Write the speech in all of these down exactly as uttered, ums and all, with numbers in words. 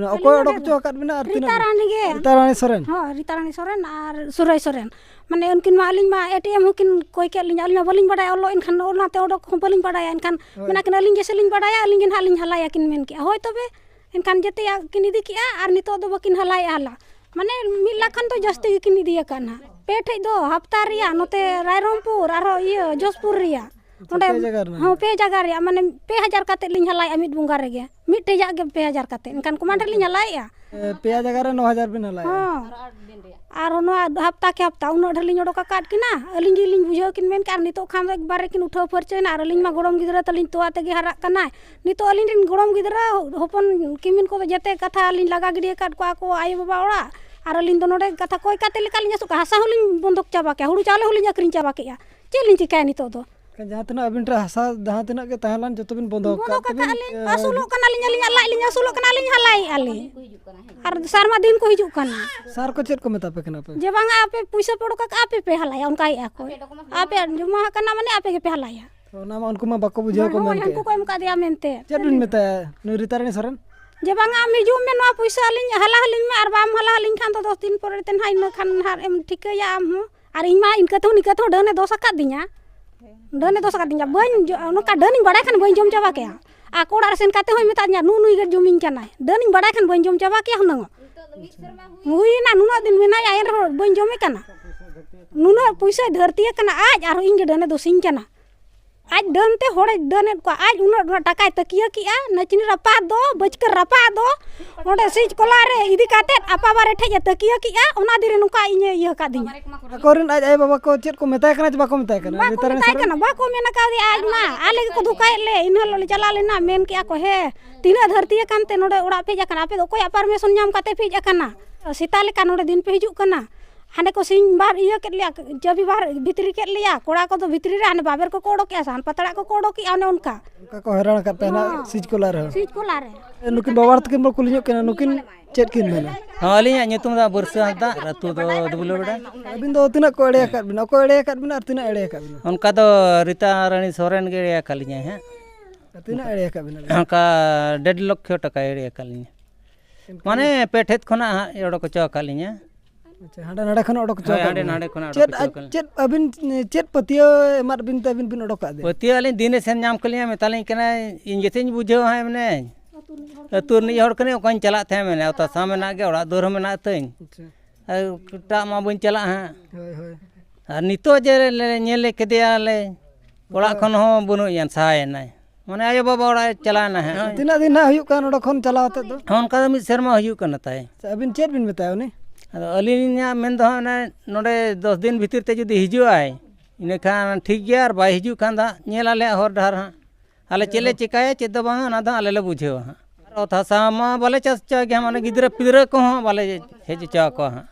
ᱚᱠᱚᱭ ᱚᱰᱚᱠ ᱦᱚᱪᱚ ᱟᱠᱟᱫ ᱵᱮᱱᱟ? ᱟᱨ ᱨᱤᱛᱟ ᱛᱤᱱᱟᱹᱜ? ᱨᱟᱱᱤ ᱜᱮ᱾ ᱨᱤᱛᱟ ᱨᱟᱱᱤ ᱥᱚᱨᱮᱱ? ᱦᱚᱸ, ᱨᱤᱛᱟ ᱨᱟᱱᱤ ᱥᱚᱨᱮᱱ ᱟᱨ ᱥᱩᱨᱟᱹᱭ ᱥᱚᱨᱮᱱ᱾ ᱢᱟᱱᱮ ᱩᱱᱠᱤᱱ ᱢᱟ ᱟᱹᱞᱤᱧ ᱢᱟ ᱮ ᱴᱤ ᱮᱢ ᱦᱚᱸᱠᱤᱱ ᱠᱚᱭ ᱠᱮᱫ ᱞᱤᱧᱟ, ᱟᱹᱞᱤᱧ ᱢᱟ ᱵᱟᱹᱞᱤᱧ ᱵᱟᱰᱟᱭᱟ ᱚᱞᱚᱜ, ᱮᱱᱠᱷᱟᱱ ᱚᱱᱟᱛᱮ ᱚᱰᱚᱠ ᱦᱚᱸ ᱵᱟᱹᱞᱤᱧ ᱵᱟᱰᱟᱭᱟ᱾ ᱮᱱᱠᱷᱟᱱ ᱦᱳᱭ᱾ ᱢᱮᱱᱟ ᱠᱤᱱ, "ᱟᱹᱞᱤᱧ ᱜᱮᱥᱮ ᱞᱤᱧ ᱵᱟᱰᱟᱭᱟ, ᱟᱹᱞᱤᱧ ᱜᱮ ᱱᱟᱦᱟᱜ ᱞᱤᱧ ᱦᱟᱞᱟᱭᱟ," ᱠᱤᱱ ᱢᱮᱱ ᱠᱮᱜᱼᱟ᱾ ᱦᱳᱭ ᱛᱚᱵᱮ, ᱮᱱᱠᱷᱟᱱ ᱡᱮᱛᱮᱭᱟᱜ ᱠᱤᱱ ᱤᱫᱤ ᱠᱮᱜᱼᱟ ᱟᱨ ᱱᱤᱛᱚᱜ ᱫᱚ ᱵᱟᱹᱠᱤᱱ ᱦᱟᱞᱟᱭᱮᱜᱼᱟ ᱦᱟᱞᱟ᱾ ᱢᱟᱱᱮ ᱢᱤᱫ ᱞᱟᱠᱷ ᱠᱷᱚᱱ ᱫᱚ ᱡᱟᱹᱥᱛᱤ ᱜᱮᱠᱤᱱ ᱤᱫᱤ ᱟᱠᱟᱫ ᱱᱟᱦᱟᱜ᱾ ᱯᱮ ᱴᱷᱮᱡ ᱫᱚ ᱦᱟᱯᱛᱟ ᱨᱮᱭᱟᱜ, ᱱᱚᱛᱮ ᱨᱟᱭᱨᱚᱝᱯᱩᱨ, ᱟᱨᱦᱚᱸ ᱤᱭᱟᱹ ᱡᱚᱥᱯᱩᱨ ᱨᱮᱭᱟᱜ᱾ ᱟᱪᱪᱷᱟ, ᱚᱸᱰᱮ ᱯᱮ ᱡᱟᱭᱜᱟ ᱨᱮᱱᱟᱜ? ᱦᱚᱸ, ᱯᱮ ᱡᱟᱭᱜᱟ ᱨᱮᱭᱟᱜ, ᱢᱟᱱᱮ ᱯᱮ ᱦᱟᱡᱟᱨ ᱠᱟᱛᱮᱫ ᱞᱤᱧ ᱦᱟᱞᱟᱭᱮᱜᱼᱟ ᱢᱤᱫ ᱵᱚᱸᱜᱟ ᱨᱮᱜᱮ, ᱢᱤᱫᱴᱮᱡᱟᱜ ᱜᱮ ᱯᱮ ᱦᱟᱡᱟᱨ ᱠᱟᱛᱮᱫ᱾ ᱮᱱᱠᱷᱟᱱ ᱠᱚᱢᱟ ᱰᱷᱮᱨ ᱞᱤᱧ ᱦᱟᱞᱟᱭᱮᱜᱼᱟ᱾ ᱮ, ᱯᱮᱭᱟ ᱡᱟᱭᱜᱟ ᱨᱮ ᱱᱚ ᱦᱟᱡᱟᱨ ᱵᱤᱱ ᱦᱟᱞᱟᱭᱮᱜᱼᱟ? ᱦᱚᱸ᱾ ᱟᱨ ᱱᱚᱣᱟ ᱦᱟᱯᱛᱟ ᱠᱮ ᱦᱟᱯᱛᱟ ᱩᱱᱟᱹᱜ ᱰᱷᱮᱨ ᱞᱤᱧ ᱚᱰᱚᱠ ᱟᱠᱟᱫ ᱠᱤᱱᱟ, ᱟᱹᱞᱤᱧ ᱜᱮᱞᱤᱧ ᱵᱩᱡᱷᱟᱹᱣ ᱠᱤᱱ ᱢᱮᱱ ᱠᱮᱜᱼᱟ, ᱟᱨ ᱱᱤᱛᱚᱜ ᱠᱷᱟᱱ ᱫᱚ ᱮᱠᱵᱟᱨᱮ ᱠᱤᱱ ᱩᱴᱷᱟᱹᱣ ᱯᱷᱟᱹᱨᱪᱟᱹᱭᱮᱱᱟ, ᱟᱨ ᱟᱹᱞᱤᱧ ᱢᱟ ᱜᱚᱲᱚᱢ ᱜᱤᱫᱽᱨᱟᱹ ᱛᱟᱹᱞᱤᱧ ᱛᱚᱣᱟ ᱛᱮᱜᱮ ᱦᱟᱨᱟᱜ ᱠᱟᱱᱟᱭ᱾ ᱱᱤᱛᱚᱜ ᱟᱹᱞᱤᱧ ᱨᱮᱱ ᱜᱚᱲᱚᱢ ᱜᱤᱫᱽᱨᱟᱹ ᱦᱚᱯᱚᱱ ᱠᱤᱢᱤᱱ ᱠᱚᱫᱚ ᱡᱮᱛᱮ ᱠᱟᱛᱷᱟ ᱞᱤᱧ ᱞᱟᱜᱟ ᱜᱤᱰᱤ ᱟᱠᱟᱫ ᱠᱚᱣᱟ ᱟᱠᱚ ᱟᱭᱳ ᱵᱟᱵᱟ ᱚᱲᱟᱜ, ᱟᱨ ᱟᱹᱞᱤᱧ ᱫᱚ ᱱᱚᱰᱮ ᱠᱟᱛᱷᱟ ᱠᱚᱭ ᱠᱟᱛᱮ ᱞᱮᱠᱟ ᱞᱤᱧ ᱟᱹᱥᱩᱞ ᱠᱚᱣᱟ, ᱦᱟᱥᱟ ᱦᱚᱸᱞᱤᱧ ᱵᱚᱱᱫᱚᱠ ᱪᱟᱵᱟ ᱠᱮᱜᱼᱟ, ᱦᱩᱲᱩ ᱪᱟᱣᱞᱮ ᱦᱚᱸᱞᱤᱧ ᱟᱹᱠᱷᱨᱤᱧ ᱪᱟᱵᱟ ᱠᱮᱜᱼᱟ᱾ ᱪᱮᱫ ᱞᱤᱧ ᱪᱤᱠᱟᱹᱭᱟ ᱱᱤᱛᱚᱜ ᱫᱚ? ᱡᱟᱦᱟᱸ ᱛᱤᱱᱟᱹᱜ ᱟᱹᱵᱤᱱ ᱴᱷᱮᱱ ᱦᱟᱥᱟ ᱡᱟᱦᱟᱸ ᱛᱤᱱᱟᱹᱜ ᱜᱮ ᱛᱟᱦᱮᱸ ᱞᱮᱱ ᱡᱚᱛᱚ ᱵᱤᱱ ᱵᱚᱱᱫᱚ ᱵᱚᱱᱫᱚ ᱟᱠᱟᱫ ᱠᱟᱜᱼᱟ ᱛᱮᱵᱤᱱ, ᱞᱤᱧ, ᱮ, ᱟᱹᱥᱩᱞᱚᱜ ᱠᱟᱱᱟᱞᱤᱧ, ᱟᱹᱞᱤᱧᱟᱜ ᱞᱟᱡ ᱞᱤᱧ ᱟᱹᱥᱩᱞᱚᱜ ᱠᱟᱱᱟ, ᱟᱹᱞᱤᱧ ᱦᱟᱞᱟᱭᱮᱜᱼᱟ ᱞᱤᱧ᱾ ᱟᱨ ᱥᱟᱨ ᱢᱟ ᱫᱤᱱ ᱠᱚ ᱦᱤᱡᱩᱜ ᱠᱟᱱᱟ᱾ ᱥᱟᱨ ᱠᱚ ᱪᱮᱫ ᱠᱚ ᱢᱮᱛᱟ ᱯᱮ ᱠᱟᱱᱟ ᱯᱮ? ᱡᱮ ᱵᱟᱝᱟ, ᱟᱯᱮ ᱯᱩᱭᱥᱟᱹ ᱯᱮ ᱚᱰᱚᱠ ᱟᱠᱟᱫᱼᱟ, ᱟᱯᱮ ᱯᱮ ᱦᱟᱞᱟᱭᱟ, ᱚᱱᱠᱟᱭᱮᱜᱼᱟ ᱠᱚ᱾ ᱟᱯᱮᱭᱟᱜ ᱡᱚᱢᱟ ᱟᱠᱟᱱᱟ ᱢᱟᱱᱮ ᱟᱯᱮ ᱜᱮᱯᱮ ᱦᱟᱞᱟᱭᱟ᱾ ᱛᱚ ᱚᱱᱟ ᱢᱟ ᱩᱱᱠᱩ ᱢᱟ ᱵᱟᱠᱚ ᱵᱩᱡᱷᱟᱹᱣ ᱠᱚ ᱦᱳᱭ, ᱢᱮᱱ ᱦᱳᱭ, ᱠᱮᱫ᱾ ᱩᱱᱠᱩ ᱠᱚ ᱮᱢ ᱠᱟᱫᱮᱭᱟ ᱢᱮᱱᱛᱮ᱾ ᱪᱮᱫ ᱵᱤᱱ ᱢᱮᱛᱟᱭᱟ ᱱᱩᱭ ᱨᱤᱛᱟ ᱨᱟᱱᱤ ᱥᱚᱨᱮᱱ? ᱡᱮ ᱵᱟᱝᱟ, ᱟᱢ ᱦᱤᱡᱩᱜ ᱢᱮ, ᱱᱚᱣᱟ ᱯᱩᱭᱥᱟᱹ ᱟᱹᱞᱤᱧ ᱦᱟᱞᱟ ᱟᱹᱞᱤᱧ ᱢᱮ, ᱟᱨ ᱵᱟᱢ ᱦᱟᱞᱟ ᱟᱹᱞᱤᱧ ᱠᱷᱟᱱ ᱫᱚ ᱫᱚᱥ ᱫᱤᱱ ᱯᱚᱨᱮ ᱛᱮ ᱱᱟᱦᱟᱜ ᱤᱱᱟᱹ ᱠᱷᱟᱱ ᱱᱟᱦᱟᱜ ᱮᱢ ᱴᱷᱤᱠᱟᱹᱭᱟ ᱟᱢ ᱦᱚᱸ᱾ ᱟᱨ ᱤᱧ ᱢᱟ ᱤᱱᱠᱟᱹ ᱛᱮᱦᱚᱸ ᱱᱤᱠᱟᱹ ᱛᱮᱦᱚᱸ ᱰᱟᱹᱱᱮ ᱫᱚᱥ ᱟᱠᱟᱫᱤᱧᱟ᱾ ᱰᱟᱹᱱᱮ ᱫᱚᱥ ᱟᱠᱟᱫᱤᱧᱟ᱾ ᱵᱟᱹᱧ ᱡᱚ-, ᱱᱚᱝᱠᱟ ᱰᱟᱹᱱᱤᱧ ᱵᱟᱲᱟᱭ ᱠᱷᱟᱱ ᱵᱟᱹᱧ ᱡᱚᱢ ᱪᱟᱵᱟ ᱠᱮᱭᱟ᱾ ᱟᱠᱚ ᱚᱲᱟᱜ ᱨᱮ ᱥᱮᱱ ᱠᱟᱛᱮ ᱦᱚᱸᱭ ᱢᱮᱛᱟᱫᱤᱧᱟ, "ᱱᱩᱜ ᱱᱩᱭ ᱜᱮ ᱡᱚᱢᱤᱧ ᱠᱟᱱᱟᱭ᱾" ᱰᱟᱹᱱᱤᱧ ᱵᱟᱲᱟᱭ ᱠᱷᱟᱱ ᱵᱟᱹᱧ ᱡᱚᱢ ᱪᱟᱵᱟ ᱠᱮᱭᱟ ᱦᱩᱱᱟᱹᱝ᱾ ᱦᱩᱭᱮᱱᱟ, ᱱᱩᱱᱟᱹᱜ ᱫᱤᱱ ᱢᱮᱱᱟᱭᱟ, ᱮᱱ ᱨᱮᱦᱚᱸ ᱵᱟᱹᱧ ᱡᱚᱢᱮ ᱠᱟᱱᱟ᱾ ᱱᱩᱱᱟᱹᱜ ᱯᱩᱭᱥᱟᱹᱭ ᱫᱷᱟᱹᱨᱛᱤᱭᱮ ᱠᱟᱱᱟ ᱟᱡ, ᱟᱨᱦᱚᱸ ᱤᱧ ᱜᱮ ᱰᱟᱹᱱᱮ ᱫᱚᱥᱤᱧ ᱠᱟᱱᱟ᱾ ᱟᱡ ᱰᱟᱹᱱ ᱛᱮ ᱦᱚᱲᱮ ᱰᱟᱹᱱᱮᱫ ᱠᱚᱣᱟ, ᱟᱡ ᱩᱱᱟᱹᱜ ᱴᱟᱠᱟᱭ ᱛᱟᱹᱠᱤᱭᱟᱹ ᱠᱮᱜᱼᱟ, ᱱᱟᱹᱪᱱᱤ ᱨᱟᱯᱟᱜ ᱫᱚ, ᱵᱟᱹᱪᱠᱟᱹ ᱨᱟᱯᱟᱜ ᱫᱚ, ᱚᱸᱰᱮ ᱥᱤᱡ ᱠᱚᱞᱟ ᱨᱮ ᱤᱫᱤ ᱠᱟᱛᱮᱫ ᱟᱯᱟ ᱵᱟᱨᱮ ᱴᱷᱮᱡ ᱮ ᱛᱟᱹᱠᱤᱭᱟᱹ ᱠᱮᱜᱼᱟ, ᱚᱱᱟ ᱫᱤᱱ ᱨᱮ ᱱᱚᱝᱠᱟ ᱤᱧᱮ ᱤᱭᱟᱹ ᱟᱠᱟᱫᱤᱧᱟ᱾ ᱟᱠᱚᱨᱮᱱ ᱟᱡ ᱟᱭᱳ ᱵᱟᱵᱟ ᱠᱚ ᱪᱮᱫ ᱠᱚ ᱢᱮᱛᱟᱭ ᱠᱟᱱᱟ ᱪᱮ ᱵᱟᱠᱚ ᱢᱮᱛᱟᱭ ᱠᱟᱱᱟ? ᱵᱟᱠᱚ ᱱᱮᱛᱟᱨ ᱨᱮᱱ ᱢᱮᱛᱟᱭ ᱥᱟᱨ ᱠᱟᱱᱟ, ᱵᱟᱠᱚ ᱢᱮᱱ ᱠᱟᱣᱫᱮᱭᱟ᱾ ᱟᱡ ᱢᱟ ᱟᱞᱮ ᱜᱮᱠᱚ ᱫᱷᱳᱠᱟᱭᱮᱫ ᱞᱮ᱾ ᱤᱱᱟᱹ ᱦᱤᱞᱳᱜ ᱞᱮ ᱪᱟᱞᱟᱣ ᱞᱮᱱᱟ, ᱢᱮᱱ ᱠᱮᱜᱼᱟ ᱠᱚ, "ᱦᱮᱸ, ᱛᱤᱱᱟᱹᱜ ᱫᱷᱟᱹᱨᱛᱤ ᱟᱠᱟᱱ ᱛᱮ ᱱᱚᱰᱮ ᱚᱲᱟᱜ ᱯᱮ ᱦᱮᱡ ᱟᱠᱟᱱᱟ? ᱟᱯᱮ ᱫᱚ ᱚᱠᱚᱭᱟᱜ ᱯᱟᱨᱢᱤᱥᱚᱱ ᱧᱟᱢ ᱠᱟᱛᱮ ᱯᱮ ᱦᱮᱡ ᱟᱠᱟᱱᱟ? ᱥᱮᱛᱟ ᱞᱮᱠᱟ ᱱᱚᱰᱮ ᱫᱤᱱ ᱯᱮ ᱦᱤᱡᱩᱜ ᱠᱟᱱᱟ?" ᱦᱟᱸᱰᱮ ᱠᱚ ᱥᱤᱧ ᱵᱟᱦᱨ ᱤᱭᱟᱹ ᱠᱮᱫ ᱞᱮᱭᱟ, ᱪᱟᱹᱵᱤ ᱵᱟᱦᱨ ᱵᱷᱤᱛᱨᱤ ᱠᱮᱫ ᱞᱮᱭᱟ᱾ ᱠᱚᱲᱟ ᱠᱚᱫᱚ ᱵᱷᱤᱛᱨᱤ ᱨᱮ ᱦᱟᱱᱮ ᱵᱟᱵᱮᱨ ᱠᱚᱠᱚ ᱚᱰᱚᱠᱮᱜᱼᱟ, ᱥᱟᱦᱟᱱ ᱯᱟᱛᱲᱟ ᱠᱚᱠᱚ ᱚᱰᱚᱠᱮᱜᱼᱟ, ᱚᱱᱮ ᱚᱱᱠᱟ᱾ ᱚᱱᱠᱟ ᱠᱚ ᱦᱮᱨᱟᱲ ᱟᱠᱟᱫ ᱯᱮᱭᱟ ᱱᱟᱜ ᱦᱚᱸ᱾ ᱥᱤᱡ ᱠᱚᱞᱟ ᱨᱮᱦᱚᱸ᱾ ᱥᱤᱡ ᱠᱚᱞᱟ ᱨᱮ᱾ ᱮ, ᱱᱩᱠᱤᱱ ᱵᱟᱵᱟ ᱦᱚᱲ ᱛᱟᱹᱠᱤᱱ ᱵᱚ ᱠᱩᱞᱤ ᱧᱚᱜ ᱠᱤᱱᱟ, ᱱᱩᱠᱤᱱ ᱪᱮᱫ ᱠᱤᱱ ᱢᱮᱱᱟ? ᱦᱚᱸ, ᱟᱹᱞᱤᱧᱟᱜ ᱧᱩᱛᱩᱢ ᱫᱚ ᱵᱟᱹᱨᱥᱟᱹ ᱦᱟᱸᱥᱫᱟ, ᱟᱹᱛᱩ ᱫᱚ ᱫᱩᱵᱩᱞᱟᱹ ᱵᱮᱰᱟ᱾ ᱟᱹᱵᱤᱱ ᱫᱚ ᱛᱤᱱᱟᱹᱜ ᱠᱚ ᱮᱲᱮ ᱟᱠᱟᱫ ᱵᱤᱱᱟ? ᱚᱠᱚᱭ ᱮᱲᱮ ᱟᱠᱟᱫ ᱵᱤᱱᱟ ᱟᱨ ᱛᱤᱱᱟᱹᱜ ᱮᱲᱮ ᱟᱠᱟᱫ ᱵᱤᱱᱟ? ᱚᱱᱠᱟ ᱫᱚ ᱨᱤᱛᱟ ᱨᱟᱱᱤ ᱥᱚᱨᱮᱱ ᱜᱮ ᱮᱲᱮ ᱟᱠᱟᱫ ᱞᱤᱧᱟᱭ ᱦᱟᱸᱜ᱾ ᱟᱨ ᱛᱤᱱᱟᱹᱜ ᱮᱲᱮ ᱟᱠᱟᱫ ᱵᱤᱱᱟ? ᱚᱱᱠᱟ ᱰᱮᱲ ᱞᱚᱠᱷᱚ ᱴᱟᱠᱟᱭ ᱮᱲᱮ ᱟᱠᱟᱫ ᱞᱤᱧᱟ᱾ ᱢᱟᱱᱮ ᱯᱮ ᱴᱷᱮᱡ ᱠᱷᱚᱱᱟᱜ ᱦᱟᱸᱜ ᱚᱰᱚᱠ ᱦᱚᱪᱚ ᱟᱠᱟᱫ ᱞᱤᱧᱟ᱾ ᱟᱪᱪᱷᱟ, ᱦᱟᱸᱰᱮ ᱱᱟᱰᱮ ᱠᱷᱚᱱ ᱚᱰᱚᱠ ᱦᱚᱪᱚ ᱦᱳᱭ, ᱟᱠᱟᱫ ᱦᱟᱸᱰᱮ ᱵᱤᱱᱟ᱾ ᱱᱟᱰᱮ ᱠᱷᱚᱱᱟᱜ ᱪᱮᱫ ᱚᱰᱚᱠ ᱦᱚᱪᱚ ᱟᱠᱟᱫ ᱞᱤᱧᱟ᱾ ᱪᱮᱫ ᱟᱹᱵᱤᱱ, ᱪᱮᱫ ᱯᱟᱹᱛᱭᱟᱹᱣ ᱮᱢᱟᱫ ᱵᱤᱱ ᱛᱮ ᱟᱹᱵᱤᱱ ᱵᱤᱱ ᱚᱰᱚᱠ ᱟᱠᱟᱫ ᱫᱮ? ᱯᱟᱹᱛᱭᱟᱹᱣ ᱟᱹᱞᱤᱧ ᱫᱤᱱᱮ ᱥᱮᱱ ᱧᱟᱢ ᱠᱟᱹᱞᱤᱧᱟ, ᱢᱮᱛᱟᱞᱤᱧ ᱠᱟᱱᱟᱭ, "ᱤᱧ ᱜᱮᱥᱮᱧ ᱵᱩᱡᱷᱟᱹᱣᱟ ᱦᱟᱸᱜ", ᱢᱮᱱᱟᱹᱧ᱾ ᱟᱹᱛᱩ ᱨᱤᱱᱤᱡ ᱦᱚᱲ ᱠᱟᱹᱱᱟᱹᱧ, ᱚᱠᱟᱧ ᱪᱟᱞᱟᱜ ᱛᱟᱦᱮᱸ, ᱢᱮᱱᱟ, ᱚᱛ ᱦᱟᱥᱟ ᱢᱮᱱᱟᱜ ᱜᱮ, ᱚᱲᱟᱜ ᱫᱩᱣᱟᱹᱨ ᱦᱚᱸ ᱢᱮᱱᱟᱜ ᱛᱤᱧ᱾ ᱟᱪᱪᱷᱟ᱾ ᱟᱨ ᱮᱴᱟᱜ ᱢᱟ ᱵᱟᱹᱧ ᱪᱟᱞᱟᱜ ᱦᱟᱸᱜ᱾ ᱦᱳᱭ, ᱦᱳᱭ᱾ ᱟᱨ ᱱᱤᱛᱚᱜ ᱡᱮ ᱞᱮ ᱧᱮᱞ ᱠᱮᱫᱮᱭᱟ ᱞᱮ, ᱚᱲᱟᱜ ᱦᱳᱭ᱾ ᱠᱷᱚᱱ ᱦᱚᱸ ᱵᱟᱹᱱᱩᱜ ᱮᱭᱟ, ᱥᱟᱦᱟᱭᱮᱱᱟᱭ᱾ ᱢᱟᱱᱮ ᱟᱭᱳ ᱵᱟᱵᱟ ᱚᱲᱟᱜ ᱮ ᱪᱟᱞᱟᱣ ᱮᱱᱟ ᱦᱟᱸᱜ᱾ ᱛᱤᱱᱟᱹᱜ ᱫᱤᱱ ᱦᱟᱸᱜ ᱦᱩᱭᱩᱜ ᱠᱟᱱ ᱚᱸᱰᱮ ᱠᱷᱚᱱ ᱪᱟᱞᱟᱣ ᱟᱛᱮᱫ ᱫᱚ? ᱦᱚᱸ, ᱚᱱᱠᱟ ᱫᱚ ᱢᱤᱫ ᱥᱮᱨᱢᱟ ᱦᱩᱭᱩᱜ ᱠᱟᱱᱟ ᱛᱟᱭ᱾ ᱟᱪᱪᱷᱟ, ᱟᱹᱵᱤᱱ ᱪᱮᱫ ᱵᱤᱱ ᱢᱮᱛᱟᱭᱟ ᱩᱱᱤ? ᱟᱫᱚ ᱟᱹᱞᱤᱧᱟᱜ ᱢᱮᱱ ᱫᱚ ᱦᱟᱸᱜ ᱚᱱᱮ ᱱᱚᱰᱮ ᱫᱚᱥ ᱫᱤᱱ ᱵᱷᱤᱛᱤᱨ ᱛᱮ ᱡᱩᱫᱤ ᱦᱤᱡᱩᱜ ᱟᱭ, ᱤᱱᱟᱹᱠᱷᱟᱱ ᱴᱷᱤᱠ ᱜᱮᱭᱟ, ᱟᱨ ᱵᱟᱭ ᱦᱤᱡᱩᱜ ᱠᱷᱟᱱ ᱫᱚ ᱦᱟᱸᱜ ᱧᱮᱞ ᱟᱞᱮ ᱦᱟᱸᱜ ᱦᱚᱨ ᱰᱟᱦᱟᱨ ᱦᱟᱸᱜ᱾ ᱟᱞᱮ ᱪᱮᱫ ᱞᱮ ᱪᱮᱠᱟᱭᱟ, ᱪᱮᱫ ᱫᱚ ᱵᱟᱝᱟ, ᱚᱱᱟ ᱫᱚ ᱟᱞᱮ ᱞᱮ ᱵᱩᱡᱷᱟᱹᱣᱟ ᱦᱟᱸᱜ᱾ ᱟᱨ ᱚᱛ ᱦᱟᱥᱟ ᱢᱟ ᱵᱟᱞᱮ ᱪᱟᱥ ᱦᱚᱪᱚ ᱜᱮᱭᱟ, ᱢᱟᱱᱮ ᱜᱤᱫᱽᱨᱟᱹ ᱯᱤᱫᱽᱨᱟᱹ ᱠᱚᱦᱚᱸ ᱵᱟᱞᱮ ᱦᱮᱡ ᱦᱚᱪᱚ ᱟᱠᱚᱣᱟ ᱦᱟᱸᱜ᱾